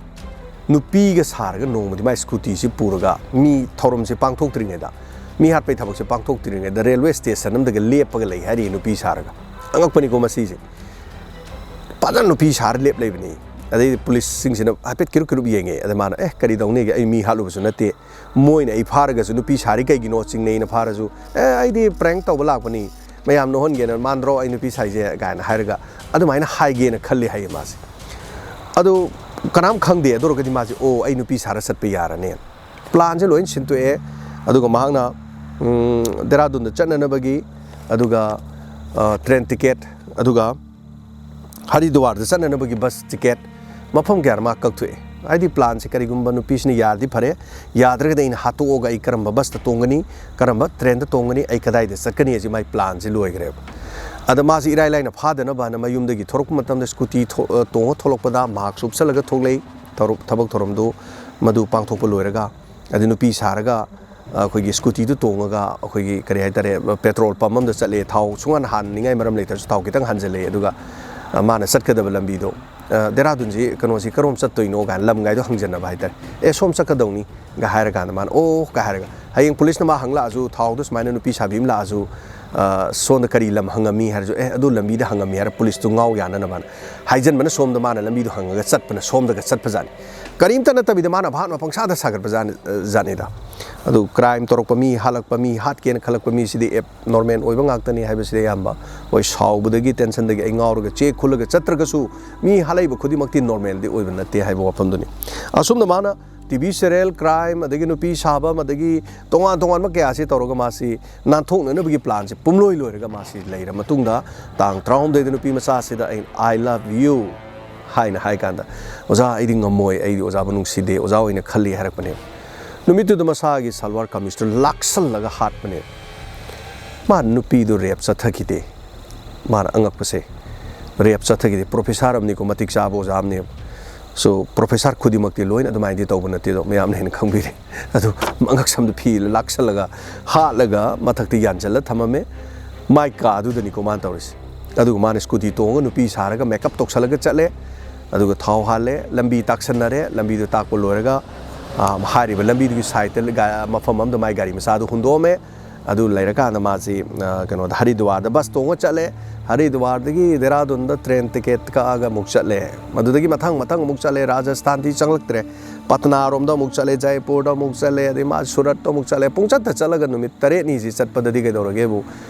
ꯅꯨꯄꯤꯒ ꯁꯥꯔꯒ ꯅꯣꯡꯃꯗꯤ ꯃꯥꯏ ꯁ꯭ꯀꯨꯇꯤꯁꯤ ꯄꯨꯔꯒ ꯃꯤ ꯊꯧꯔꯝꯁꯦ ꯄꯥꯡꯊꯣꯛꯇ꯭ꯔꯤꯉꯩꯗ, ꯃꯤ ꯍꯥꯠꯄꯩ ꯊꯕꯛꯁꯦ ꯄꯥꯡꯊꯣꯛꯇ꯭ꯔꯤꯉꯩꯗ ꯔꯦꯜꯋꯦ ꯁ꯭ꯇꯦꯁꯟ ꯑꯃꯗꯒ ꯂꯦꯞꯄꯒ ꯂꯩ ꯍꯥꯏꯔꯤ ꯅꯨꯄꯤ ꯁꯥꯔꯒ꯫ ꯑꯉꯛꯄꯅꯤꯀꯣ ꯃꯁꯤꯁꯦ꯫ ꯐꯖꯅ ꯅꯨꯄꯤ ꯁꯥꯔ ꯂꯦꯞ ꯂꯩꯕꯅꯤ꯫ ꯑꯗꯩ ꯄꯨꯂꯤꯁꯁꯤꯡꯁꯤꯅ ꯍꯥꯏꯐꯦꯠ ꯀꯤꯔꯨꯞ ꯀꯤꯔꯨꯞ ꯌꯦꯡꯉꯦ꯫ ꯑꯗ ꯃꯥꯅ, "ꯑꯦ, ꯀꯔꯤ ꯇꯧꯅꯤꯒꯦ? ꯑꯩ ꯃꯤ ꯍꯥꯠꯂꯨꯕꯁꯨ ꯅꯠꯇꯦ꯫ ꯃꯣꯏꯅ ꯑꯩ ꯐꯥꯔꯒꯁꯨ ꯅꯨꯄꯤ ꯁꯥꯔꯤ ꯀꯩꯒꯤꯅꯣ ꯆꯤꯡꯅꯩꯅ ꯐꯥꯔꯁꯨ, 'ꯑꯦ, ꯑꯩꯗꯤ ꯄ꯭ꯔꯦꯡ ꯇꯧꯕ ꯂꯥꯛꯄꯅꯤ, ꯃꯌꯥꯝ ꯅꯣꯛꯍꯟꯒꯦꯅ ꯃꯥꯟꯗ꯭ꯔꯣ ꯑꯩ ꯅꯨꯄꯤ ꯁꯥꯏꯁꯦ?' ꯀꯥꯏꯅ ꯍꯥꯏꯔꯒ ꯑꯗꯨꯃꯥꯏꯅ ꯍꯥꯏꯒꯦꯅ ꯈꯜꯂꯤ ꯍꯥꯏꯌꯦ ꯃꯥꯁꯦ꯫ ꯑꯗꯨ ꯀꯅꯥꯝ ꯈꯪꯗꯦ꯫ ꯑꯗꯨ ꯑꯣꯏꯔꯒꯗꯤ ꯃꯥꯁꯦ, "ꯑꯣ, ꯑꯩ ꯅꯨꯄꯤ ꯁꯥꯔ ꯆꯠꯄ ꯌꯥꯔꯅꯦꯅ" ꯄ꯭ꯂꯥꯟꯁꯦ ꯂꯣꯏ ꯁꯤꯟꯇꯣꯛꯑꯦ꯫ ꯑꯗꯨꯒ ꯃꯍꯥꯛꯅ, ꯎꯝ, ꯗꯦꯔꯥꯗꯨꯟꯗ ꯆꯠꯅꯅꯕꯒꯤ, ꯑꯗꯨꯒ, ꯑ, ꯇ꯭ꯔꯦꯟ ꯇꯤꯀꯦꯠ, ꯑꯗꯨꯒ ꯍꯔꯤꯗ꯭ꯋꯥꯔꯗ ꯆꯠꯅꯅꯕꯒꯤ ꯕꯁ ꯇꯤꯀꯦꯠ, ꯃꯐꯝ ꯀꯌꯥ ꯃꯥ ꯀꯛꯊꯣꯛꯑꯦ꯫ ꯍꯥꯏꯗꯤ ꯄ꯭ꯂꯥꯟꯁꯦ ꯀꯔꯤꯒꯨꯝꯕ ꯅꯨꯄꯤꯁꯤꯅ ꯌꯥꯔꯗꯤ ꯐꯔꯦ, ꯌꯥꯗ꯭ꯔꯒꯗꯤ ꯑꯩꯅ ꯍꯥꯠꯇꯣꯛꯑꯒ ꯑꯩ ꯀꯔꯝꯕ ꯕꯁꯇ ꯇꯣꯡꯒꯅꯤ, ꯀꯔꯝꯕ ꯇ꯭ꯔꯦꯟꯗ ꯇꯣꯡꯒꯅꯤ, ꯑꯩ ꯀꯗꯥꯏꯗ ꯆꯠꯀꯅꯤ ꯍꯥꯏꯁꯦ ꯃꯥꯏ ꯄ꯭ꯂꯥꯟꯁꯦ ꯂꯣꯏꯈ꯭ꯔꯦꯕ꯫ ꯑꯗ ꯃꯥꯁꯦ ꯏꯔꯥꯏ ꯂꯥꯏꯅ ꯐꯥꯗꯅꯕ ꯍꯥꯏꯅ ꯃꯌꯨꯝꯗꯒꯤ ꯊꯣꯔꯛꯄ ꯃꯇꯝꯗ ꯁ꯭ꯀꯨꯇꯤ ꯊꯣ-, ꯑ, ꯇꯣꯡꯉ ꯊꯣꯛꯂꯛꯄꯗ ꯃꯥꯛꯁ ꯎꯞꯁꯜꯂꯒ ꯊꯣꯛꯂꯛꯏ꯫ ꯊꯧꯔꯝ-, ꯊꯕꯛ ꯊꯧꯔꯝꯗꯨ ꯃꯗꯨ ꯄꯥꯡꯊꯣꯛꯄ ꯂꯣꯏꯔꯒ, ꯑꯗꯩ ꯅꯨꯄꯤ ꯁꯥꯔꯒ ꯑꯩꯈꯣꯏꯒꯤ ꯁ꯭ꯀꯨꯇꯤꯗꯨ ꯇꯣꯡꯉꯒ ꯑꯩꯈꯣꯏꯒꯤ ꯀꯔꯤ ꯍꯥꯏꯇꯥꯔꯦ, ꯄꯦꯇ꯭ꯔꯣꯜ ꯄꯝ ꯑꯃꯗ ꯆꯠꯂꯦ꯫ ꯊꯥꯎ ꯁꯨꯡꯍꯥꯟ ꯍꯥꯟꯅꯤꯡꯉꯥꯏ ꯃꯔꯝ ꯂꯩꯇ꯭ꯔꯁꯨ ꯊꯥꯎ ꯈꯤꯇꯪ ꯍꯥꯟꯖꯜꯂꯦ꯫ ꯑꯗꯨꯒ, ꯑ, ꯃꯥꯅ ꯆꯠꯀꯗꯕ ꯂꯝꯕꯤꯗꯣ, ꯑ, "ꯗꯦꯔꯥꯗꯨꯟꯁꯤ ꯀꯩꯅꯣꯁꯤ ꯀꯔꯣꯝ ꯆꯠꯇꯣꯏꯅꯣ?" ꯀꯥꯏꯅ ꯂꯝꯒꯥꯏꯗꯣ ꯍꯪꯖꯟꯅꯕ ꯍꯥꯏꯇꯥꯔꯦ꯫ "ꯑꯦ, ꯁꯣꯝ ꯆꯠꯀꯗꯧꯅꯤ" ꯒ ꯍꯥꯏꯔꯀꯥꯟꯗ ꯃꯥꯅ, "ꯑꯣ" ꯒ ꯍꯥꯏꯔꯒ ꯍꯌꯦꯡ ꯄꯨꯂꯤꯁꯅ ꯃꯥ ꯍꯪꯂꯛꯑꯁꯨ, ꯊꯥꯎꯗꯣ ꯁꯨꯃꯥꯏꯅ ꯅꯨꯄꯤ ꯁꯥꯕꯤ ꯑꯃ ꯂꯥꯛꯑꯁꯨ, ꯑ, "ꯁꯣꯝꯗ ꯀꯔꯤ ꯂꯝ ꯍꯪꯉꯝꯃꯤ?" ꯍꯥꯏꯔꯁꯨ, "ꯑꯦ, ꯑꯗꯨ ꯂꯝꯕꯤꯗ ꯍꯪꯉꯝꯃꯤ" ꯍꯥꯏꯔ ꯄꯨꯂꯤꯁꯇꯨ ꯉꯥꯎ ꯌꯥꯅꯅꯕ ꯃꯥꯅ ꯍꯥꯏꯖꯟꯕꯅ ꯁꯣꯝꯗ, ꯃꯥꯅ ꯂꯝꯕꯤꯗꯣ ꯍꯪꯉꯒ ꯆꯠꯄꯅ ꯁꯣꯝꯗꯒ ꯆꯠꯄꯖꯥꯠꯅꯤ꯫ ꯀꯔꯤꯝꯇ ꯅꯠꯇꯕꯤꯗ ꯃꯥꯅ ꯚꯥꯠ ꯑꯃ ꯄꯪꯁꯥꯗ ꯁꯥꯒꯠꯄ ꯖꯥꯠꯅꯤ-, ꯖꯥꯠꯅꯤꯗ꯫ ꯑꯗꯨ ꯀ꯭ꯔꯥꯏꯝ ꯇꯧꯔꯛꯄ ꯃꯤ, ꯍꯥꯠꯂꯛꯄ ꯃꯤ, ꯍꯥꯠꯀꯦꯅ ꯈꯜꯂꯛꯄ ꯃꯤꯁꯤꯗꯤ ꯑꯦꯞ ꯅꯣꯔꯃꯦꯜ ꯑꯣꯏꯕ ꯉꯥꯛꯇꯅꯤ ꯍꯥꯏꯕꯁꯤꯗꯤ ꯑꯌꯥꯝꯕ ꯍꯣꯏ ꯁꯥꯎꯕꯗꯒꯤ, ꯇꯦꯟꯁꯟꯗꯒꯤ ꯑꯩ ꯉꯥꯎꯔꯒ ꯆꯦ ꯈꯨꯜꯂꯒ ꯆꯠꯇ꯭ꯔꯒꯁꯨ ꯃꯤ ꯍꯥꯠꯂꯛꯏꯕ ꯈꯨꯗꯤꯡꯃꯛꯇꯤ ꯅꯣꯔꯃꯦꯜꯗꯤ ꯑꯣꯏꯕ ꯅꯠꯇꯦ ꯍꯥꯏꯕ ꯋꯥꯐꯝꯗꯨꯅꯤ꯫ ꯑꯁꯨꯝꯅ ꯃꯥꯅ ꯇꯤ ꯚꯤ ꯁꯦꯔꯤꯌꯦꯜ, ꯀ꯭ꯔꯥꯏꯝ, ꯑꯗꯒꯤ ꯅꯨꯄꯤ ꯁꯥꯕ, ꯑꯗꯒꯤ ꯇꯣꯉꯥꯟ ꯇꯣꯉꯥꯟꯕ ꯀꯌꯥꯁꯤ ꯇꯧꯔꯒ ꯃꯥꯁꯤ ꯅꯥꯟꯊꯣꯛꯅꯅꯕꯒꯤ ꯄ꯭ꯂꯥꯟꯁꯤ ꯄꯨꯝꯂꯣꯏ ꯂꯣꯏꯔꯒ ꯃꯥꯁꯤ ꯂꯩꯔ ꯃꯇꯨꯡꯗ, ꯇꯥꯡ ꯇꯔꯥꯍꯨꯝꯗꯣꯏꯗ ꯅꯨꯄꯤ ꯃꯆꯥꯁꯤꯗ ꯑꯩꯅ "I love you" ꯍꯥꯏꯅ ꯍꯥꯏ ꯀꯥꯟꯗ, "ꯑꯣꯖꯥ, ꯑꯩꯗꯤ ꯉꯝꯃꯣꯏ, ꯑꯩꯗꯤ ꯑꯣꯖꯥꯕꯨ ꯅꯨꯡꯁꯤꯗꯦ, ꯑꯣꯖꯥ ꯑꯣꯏꯅ ꯈꯜꯂꯤ" ꯍꯥꯏꯔꯛꯄꯅꯦꯕ꯫ ꯅꯨꯃꯤꯠꯇꯨꯗ ꯃꯁꯥꯒꯤ ꯁꯜꯋꯥꯔ ꯀꯃꯤꯁꯇꯨ ꯂꯥꯛꯁꯜꯂꯒ ꯍꯥꯠꯄꯅꯦꯕ꯫ ꯃꯥ ꯅꯨꯄꯤꯗꯨ ꯔꯦꯞ ꯆꯠꯊꯈꯤꯗꯦ꯫ ꯃꯥꯅ ꯑꯉꯛꯄꯁꯦ, ꯔꯦꯞ ꯆꯠꯊꯈꯤꯗꯦ꯫ ꯄ꯭ꯔꯣꯐꯦꯁꯥꯔ ꯑꯃꯅꯤꯀꯣ, ꯃꯇꯤꯛ ꯆꯥꯕ ꯑꯣꯖꯥ ꯑꯃꯅꯦꯕ꯫ ꯁꯣ ꯄ꯭ꯔꯣꯐꯦꯁꯥꯔ ꯈꯨꯗꯤꯡꯃꯛꯇꯤ ꯂꯣꯏꯅ ꯑꯗꯨꯃꯥꯏꯅꯗꯤ ꯇꯧꯕ ꯅꯠꯇꯦ, ꯑꯗꯣ ꯃꯌꯥꯝꯅ ꯍꯦꯟꯅ ꯈꯪꯕꯤꯔꯦ꯫ ꯑꯗꯨ ꯃꯉꯛꯁꯝꯗ ꯐꯤ ꯂꯥꯛꯁꯜꯂꯒ ꯍꯥꯠꯂꯒ ꯃꯊꯛꯇ ꯌꯥꯟꯁꯤꯜꯂ ꯊꯝꯃꯝꯃꯦ꯫ ꯃꯥꯏ ꯀꯥꯗꯨꯗꯅꯤꯀꯣ ꯃꯥꯅ ꯇꯧꯔꯤꯁꯦ꯫ ꯑꯗꯨꯒ ꯃꯥꯅ ꯁ꯭ꯀꯨꯇꯤ ꯇꯣꯡꯉꯒ ꯅꯨꯄꯤ ꯁꯥꯔꯒ ꯃꯦꯀꯞ ꯇꯧꯁꯜꯂꯒ ꯆꯠꯂꯦ꯫ ꯑꯗꯨꯒ ꯊꯥꯎ ꯍꯥꯜꯂꯦ, ꯂꯝꯕꯤ ꯇꯥꯛꯁꯟꯅꯔꯦ꯫ ꯂꯝꯕꯤꯗꯨ ꯇꯥꯛꯄ ꯂꯣꯏꯔꯒ, ꯑ, ꯍꯥꯏꯔꯤꯕ ꯂꯝꯕꯤꯗꯨꯒꯤ ꯁꯥꯏꯠꯇ ꯒꯥ-, ꯃꯐꯝ ꯑꯃꯗ ꯃꯥꯏ ꯒꯥꯔꯤ ꯃꯆꯥꯗꯨ ꯍꯨꯟꯗꯣꯛꯑꯝꯃꯦ꯫ ꯑꯗꯨ ꯂꯩꯔꯀꯥꯟꯗ ꯃꯥꯁꯤ, ꯑ, ꯀꯩꯅꯣꯗ, ꯍꯔꯤꯗ꯭ꯋꯥꯔꯗ ꯕꯁ ꯇꯣꯡꯉ ꯆꯠꯂꯦ꯫ ꯍꯔꯤꯗ꯭ꯋꯥꯔꯗꯒꯤ ꯗꯦꯔꯥꯗꯨꯟꯗ ꯇ꯭ꯔꯦꯟ ꯇꯤꯀꯦꯠ ꯀꯛꯑꯒ ꯑꯃꯨꯛ ꯆꯠꯂꯦ꯫ ꯃꯗꯨꯗꯒꯤ ꯃꯊꯪ ꯃꯊꯪ ꯑꯃꯨꯛ ꯆꯠꯂꯦ꯫ ꯔꯥꯖꯁꯊꯥꯟꯗꯤ ꯆꯪꯂꯛꯇ꯭ꯔꯦ꯫ ꯄꯠꯅꯥꯔꯣꯝꯗ ꯑꯃꯨꯛ ꯆꯠꯂꯦ, ꯖꯥꯏꯄꯨꯔꯗ ꯑꯃꯨꯛ ꯆꯠꯂꯦ, ꯑꯗꯩ ꯃꯥ ꯁꯨꯔꯠꯇ ꯑꯃꯨꯛ ꯆꯠꯂꯦ꯫ ꯄꯨꯡꯆꯠꯇ ꯆꯠꯂꯒ ꯅꯨꯃꯤꯠ ꯇꯔꯦꯠꯅꯤꯁꯤ ꯆꯠꯄꯗꯗꯤ ꯀꯩꯗꯧꯔꯒꯦꯕꯨ,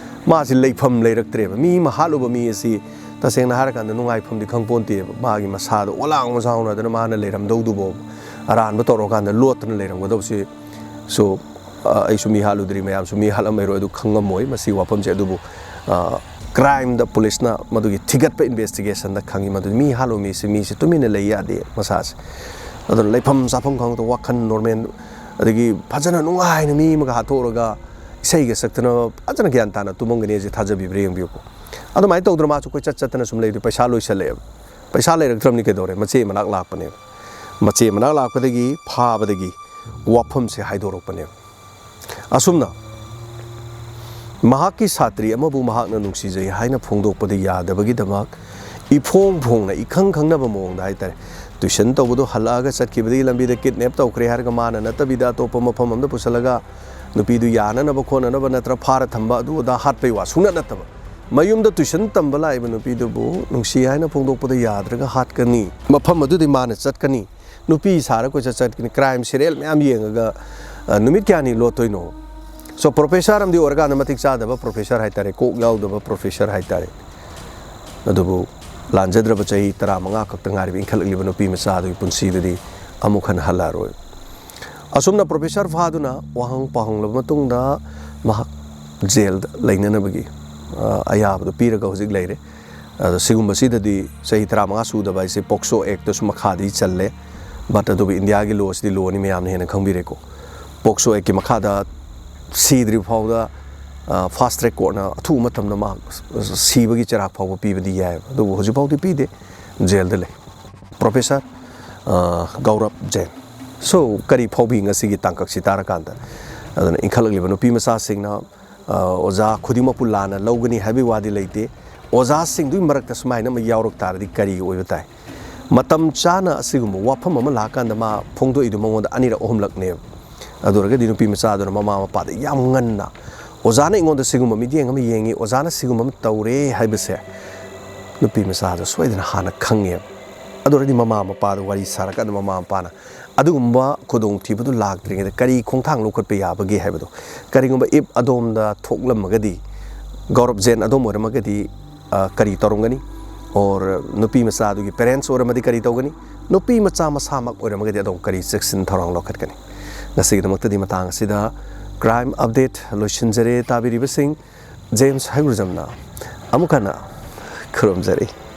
ꯃꯥꯁꯤ ꯂꯩꯐꯝ ꯂꯩꯔꯛꯇ꯭ꯔꯦꯕ꯫ ꯃꯤ ꯑꯃ ꯍꯥꯠꯂꯨꯕ ꯃꯤ ꯑꯁꯤ, ꯇꯁꯦꯡꯅ ꯍꯥꯏꯔꯀꯥꯟꯗ, ꯅꯨꯡꯉꯥꯏꯐꯝꯗꯤ ꯈꯪꯄꯣꯟꯇꯦꯕ꯫ ꯃꯥꯒꯤ ꯃꯁꯥꯗꯣ ꯑꯣꯂꯥꯡ ꯃꯁꯥꯎꯅꯗꯅ ꯃꯥꯅ ꯂꯩꯔꯝꯗꯧꯗꯨꯕꯨ, ꯑꯔꯥꯟꯕ ꯇꯧꯔꯀꯥꯟꯗ ꯂꯣꯠꯇꯅ ꯂꯩꯔꯝꯒꯗꯧꯕꯁꯤ꯫ ꯁꯣ, ꯑ, ꯑꯩꯁꯨ ꯃꯤ ꯍꯥꯠꯂꯨꯗ꯭ꯔꯤ, ꯃꯌꯥꯝꯁꯨ ꯃꯤ ꯍꯥꯠꯂꯝꯃꯔꯣꯏ, ꯑꯗꯨ ꯈꯪꯉꯝꯃꯣꯏ ꯃꯁꯤꯒꯤ ꯋꯥꯐꯝꯁꯦ꯫ ꯑꯗꯨꯕꯨ, ꯑ, ꯀ꯭ꯔꯥꯏꯝꯗ ꯄꯨꯂꯤꯁꯅ ꯃꯗꯨꯒꯤ ꯊꯤꯒꯠꯄ ꯏꯟꯚꯦꯁꯇꯤꯒꯦꯁꯟꯗ ꯈꯪꯉꯤ, ꯃꯗꯨꯗꯤ ꯃꯤ ꯍꯥꯠꯂꯨꯕ ꯃꯤꯁꯦ, ꯃꯤꯁꯦ ꯇꯨꯃꯤꯟꯅ ꯂꯩ ꯌꯥꯗꯦ ꯃꯁꯥꯁꯦ꯫ ꯑꯗꯨꯅ ꯂꯩꯐꯝ ꯆꯥꯐꯝ ꯈꯪꯗ, ꯋꯥꯈꯜ ꯅꯣꯔꯃꯦꯜ, ꯑꯗꯒꯤ ꯐꯖꯅ ꯅꯨꯡꯉꯥꯏꯅ ꯃꯤ ꯑꯃꯒ ꯍꯥꯠꯇꯣꯛꯑꯒ ꯏꯁꯩꯒ ꯁꯛꯇꯅ ꯐꯖꯅ ꯒ꯭ꯌꯥꯟ ꯇꯥꯅ ꯇꯨꯝꯃꯝꯒꯅꯤ ꯍꯥꯏꯁꯦ, ꯊꯥꯖꯕꯤꯕ꯭ꯔꯥ ꯌꯦꯡꯕꯤꯌꯨꯀꯣ꯫ ꯑꯗꯨꯃꯥꯏꯅ ꯇꯧꯗꯅ ꯃꯥꯁꯨ ꯀꯣꯏꯆꯠ ꯆꯠꯇꯅ ꯁꯨꯝ ꯂꯩꯗꯣꯏ, ꯄꯩꯁꯥ ꯂꯣꯏꯁꯜꯂꯛꯑꯦꯕ꯫ ꯄꯩꯁꯥ ꯂꯩꯔꯛꯇ꯭ꯔꯕꯅꯤ ꯀꯩꯗꯧꯔꯦ? ꯃꯆꯦ ꯃꯅꯥꯛ ꯂꯥꯛꯄꯅꯦꯕ꯫ ꯃꯆꯦ ꯃꯅꯥꯛ ꯂꯥꯛꯄꯗꯒꯤ ꯐꯥꯕꯗꯒꯤ ꯋꯥꯐꯝꯁꯦ ꯍꯥꯏꯗꯣꯔꯛꯄꯅꯦꯕ꯫ ꯑꯁꯨꯝꯅ ꯃꯍꯥꯛꯀꯤ ꯁꯥꯇ꯭ꯔꯤ ꯑꯃꯕꯨ ꯃꯍꯥꯛꯅ ꯅꯨꯡꯁꯤꯖꯩ ꯍꯥꯏꯅ ꯐꯣꯡꯗꯣꯛꯄꯗ ꯌꯥꯗꯕꯒꯤꯗꯃꯛ, ꯏꯐꯣꯡ ꯐꯣꯡꯅ, ꯏꯈꯪ ꯈꯪꯅꯕ ꯃꯑꯣꯡꯗ ꯍꯥꯏꯇꯥꯔꯦ, ꯇ꯭ꯌꯨꯁꯟ ꯇꯧꯕꯗꯣ ꯍꯜꯂꯛꯑꯒ ꯆꯠꯈꯤꯕꯗꯒꯤ ꯂꯝꯕꯤꯗ ꯀꯤꯗꯅꯦꯞ ꯇꯧꯈ꯭ꯔꯦ ꯍꯥꯏꯔꯒ ꯃꯥꯅ ꯅꯠꯇꯕꯤꯗ ꯑꯇꯣꯞꯄ ꯃꯐꯝ ꯑꯃꯗ ꯄꯨꯁꯜꯂꯒ ꯅꯨꯄꯤꯗꯨ ꯌꯥꯅꯅꯕ ꯈꯣꯠꯅꯅꯕ ꯅꯠꯇ꯭ꯔ ꯐꯥꯔ ꯊꯝꯕ, ꯑꯗꯨ ꯑꯗꯥ ꯍꯥꯠꯄꯩ ꯋꯥ ꯁꯨꯡꯅꯠ ꯅꯠꯇꯕ꯫ ꯃꯌꯨꯝꯗ ꯇ꯭ꯌꯨꯁꯟ ꯇꯝꯕ ꯂꯥꯛꯏꯕ ꯅꯨꯄꯤꯗꯨꯕꯨ ꯅꯨꯡꯁꯤ ꯍꯥꯏꯅ ꯐꯣꯡꯗꯣꯛꯄꯗ ꯌꯥꯗ꯭ꯔꯒ ꯍꯥꯠꯀꯅꯤ꯫ ꯃꯐꯝ ꯑꯗꯨꯗꯤ ꯃꯥꯅ ꯆꯠꯀꯅꯤ꯫ ꯅꯨꯄꯤ ꯁꯥꯔ ꯀꯣꯏꯆꯠ ꯆꯠꯀꯅꯤ꯫ ꯀ꯭ꯔꯥꯏꯝ ꯁꯦꯔꯤꯌꯦꯜ ꯃꯌꯥꯝ ꯌꯦꯡꯉꯒ, ꯑ, ꯅꯨꯃꯤꯠ ꯀꯌꯥꯅꯤ ꯂꯣꯠꯇꯣꯏꯅꯣ? ꯁꯣ ꯄ꯭ꯔꯣꯐꯦꯁꯔ ꯑꯃꯗꯤ ꯑꯣꯏꯔꯀꯥꯟꯗ ꯃꯇꯤꯛ ꯆꯥꯗꯕ ꯄ꯭ꯔꯣꯐꯦꯁꯔ ꯍꯥꯏꯇꯥꯔꯦ, ꯀꯣꯛ ꯌꯥꯎꯗꯕ ꯄ꯭ꯔꯣꯐꯦꯁꯔ ꯍꯥꯏꯇꯥꯔꯦ꯫ ꯑꯗꯨꯕꯨ ꯂꯥꯟꯖꯗ꯭ꯔꯕ ꯆꯍꯤ ꯇꯔꯥꯃꯉꯥ ꯈꯛꯇ ꯉꯥꯏꯔꯤꯕ ꯏꯟꯈꯠꯂꯛꯂꯤꯕ ꯅꯨꯄꯤ ꯃꯆꯥ ꯑꯗꯨꯒꯤ ꯄꯨꯟꯁꯤꯗꯨꯗꯤ ꯑꯃꯨꯛ ꯍꯟꯅ ꯍꯜꯂꯛꯑꯔꯣꯏ꯫ ꯑꯁꯨꯝꯅ ꯄ꯭ꯔꯣꯐꯦꯁꯔ ꯐꯥꯗꯨꯅ ꯋꯥꯍꯪ ꯄꯥꯎꯍꯪꯂꯕ ꯃꯇꯨꯡꯗ ꯃꯍꯥꯛ ꯖꯦꯜꯗ ꯂꯩꯅꯅꯕꯒꯤ, ꯑ, ꯑꯌꯥꯕꯗꯨ ꯄꯤꯔꯒ ꯍꯧꯖꯤꯛ ꯂꯩꯔꯦ꯫ ꯑꯗꯣ ꯁꯤꯒꯨꯝꯕꯁꯤꯗꯗꯤ ꯆꯍꯤ ꯇꯔꯥꯃꯉꯥ ꯁꯨꯗꯕ ꯍꯥꯏꯁꯦ ꯄꯣꯛꯁꯣ ꯑꯦꯛꯇꯁꯨ ꯃꯈꯥꯗꯤ ꯆꯜꯂꯦ꯫ But ꯑꯗꯨꯕꯨ ꯏꯟꯗꯤꯌꯥꯒꯤ ꯂꯣꯁꯤꯗꯤ ꯂꯣꯅꯤ, ꯃꯌꯥꯝꯅ ꯍꯦꯟꯅ ꯈꯪꯕꯤꯔꯦꯀꯣ꯫ ꯄꯣꯛꯁꯣ ꯑꯦꯛꯀꯤ ꯃꯈꯥꯗ ꯁꯤꯗ꯭ꯔꯤ ꯐꯥꯎꯗ, ꯑ, ꯐꯥꯁ ꯇ꯭ꯔꯦꯛ ꯀꯣꯔꯠꯅ ꯑꯊꯨꯕ ꯃꯇꯝꯗ ꯃꯍꯥꯛ ꯁꯤꯕꯒꯤ ꯆꯩꯔꯥꯛ ꯐꯥꯎꯕ ꯄꯤꯕꯗꯤ ꯌꯥꯏꯑꯕ꯫ ꯑꯗꯨꯕꯨ ꯍꯧꯖꯤꯛ ꯐꯥꯎꯗꯤ ꯄꯤꯗꯦ, ꯖꯦꯜꯗ ꯂꯩ꯫ ꯄ꯭ꯔꯣꯐꯦꯁꯔ, ꯑ, ꯒꯧꯔꯕ ꯖꯦꯟ꯫ So, ꯀꯔꯤ ꯐꯥꯎꯕꯤ ꯉꯁꯤꯒꯤ ꯇꯥꯡꯀꯛꯁꯤ ꯇꯥꯔꯀꯥꯟꯗ? ꯑꯗꯨꯅ ꯏꯟꯈꯠꯂꯛꯂꯤꯕ ꯅꯨꯄꯤ ꯃꯆꯥꯁꯤꯡꯅ, ꯑ, ꯑꯣꯖꯥ ꯈꯨꯗꯤꯡꯃꯛꯄꯨ ꯂꯥꯟꯅ ꯂꯧꯒꯅꯤ ꯍꯥꯏꯕꯒꯤ ꯋꯥꯗꯤ ꯂꯩꯇꯦ꯫ ꯑꯣꯖꯥꯁꯤꯡꯗꯨꯒꯤ ꯃꯔꯛꯇ ꯁꯨꯃꯥꯏꯅ ꯑꯃ ꯌꯥꯎꯔꯛ ꯇꯥꯔꯗꯤ ꯀꯔꯤ ꯑꯣꯏꯕ ꯇꯥꯏ? ꯃꯇꯝ ꯆꯥꯅ ꯑꯁꯤꯒꯨꯝꯕ ꯋꯥꯐꯝ ꯑꯃ ꯂꯥꯛꯀꯥꯟꯗ ꯃꯥ ꯐꯣꯡꯗꯣꯛꯏꯗꯨ ꯃꯉꯣꯟꯗ ꯑꯅꯤꯔꯛ ꯑꯍꯨꯝꯂꯛꯅꯦꯕ꯫ ꯑꯗꯨ ꯑꯣꯏꯔꯒꯗꯤ ꯅꯨꯄꯤ ꯃꯆꯥꯗꯨꯅ ꯃꯃꯥ ꯃꯄꯥꯗ ꯌꯥꯝ ꯉꯟꯅ, "ꯑꯣꯖꯥꯅ ꯑꯩꯉꯣꯟꯗ ꯁꯤꯒꯨꯝꯕ ꯃꯤꯠꯌꯦꯡ ꯑꯃ ꯌꯦꯡꯉꯤ, ꯑꯣꯖꯥꯅ ꯁꯤꯒꯨꯝꯕ ꯑꯃ ꯇꯧꯔꯦ" ꯍꯥꯏꯕꯁꯦ ꯅꯨꯄꯤ ꯃꯆꯥꯗꯣ ꯁꯣꯏꯗꯅ ꯍꯥꯟꯅ ꯈꯪꯉꯦꯕ꯫ ꯑꯗꯨ ꯑꯣꯏꯔꯗꯤ ꯃꯃꯥ ꯃꯄꯥꯗ ꯋꯥꯔꯤ ꯁꯥꯔꯀꯥꯟꯗ ꯃꯃꯥ ꯃꯄꯥꯅ ꯑꯗꯨꯒꯨꯝꯕ ꯈꯨꯗꯣꯡꯊꯤꯕꯗꯨ ꯂꯥꯛꯇ꯭ꯔꯤꯉꯩꯗ ꯀꯔꯤ ꯈꯣꯡꯊꯥꯡ ꯂꯧꯈꯠꯄ ꯌꯥꯕꯒꯦ ꯍꯥꯏꯕꯗꯣ, ꯀꯔꯤꯒꯨꯝꯕ if ꯑꯗꯣꯝꯗ ꯊꯣꯛꯂꯝꯃꯒꯗꯤ, ꯒꯧꯔꯕ ꯖꯦꯟ ꯑꯗꯣꯝ ꯑꯣꯏꯔꯝꯃꯒꯗꯤ, ꯑ, ꯀꯔꯤ ꯇꯧꯔꯝꯒꯅꯤ? Or ꯅꯨꯄꯤ ꯃꯆꯥꯗꯨꯒꯤ ꯄꯦꯔꯦꯟꯁ ꯑꯣꯏꯔꯝꯃꯗꯤ ꯀꯔꯤ ꯇꯧꯒꯅꯤ? ꯅꯨꯄꯤ ꯃꯆꯥ ꯃꯁꯥꯃꯛ ꯑꯣꯏꯔꯝꯃꯒꯗꯤ ꯑꯗꯣꯝ ꯀꯔꯤ ꯆꯦꯛꯁꯤꯟ ꯊꯧꯔꯥꯡ ꯂꯧꯈꯠꯀꯅꯤ? ꯉꯁꯤꯒꯤꯗꯃꯛꯇꯗꯤ ꯃꯇꯥꯡ ꯑꯁꯤꯗ ꯀ꯭ꯔꯥꯏꯝ ꯑꯞꯗꯦꯠ ꯂꯣꯏꯁꯤꯟꯖꯔꯦ꯫ ꯇꯥꯕꯤꯔꯤꯕꯁꯤꯡ, ꯖꯦꯝꯁ ꯍꯩꯒ꯭ꯔꯨꯖꯝꯅ ꯑꯃꯨꯛ ꯍꯟꯅ ꯈꯨꯔꯨꯝꯖꯔꯤ꯫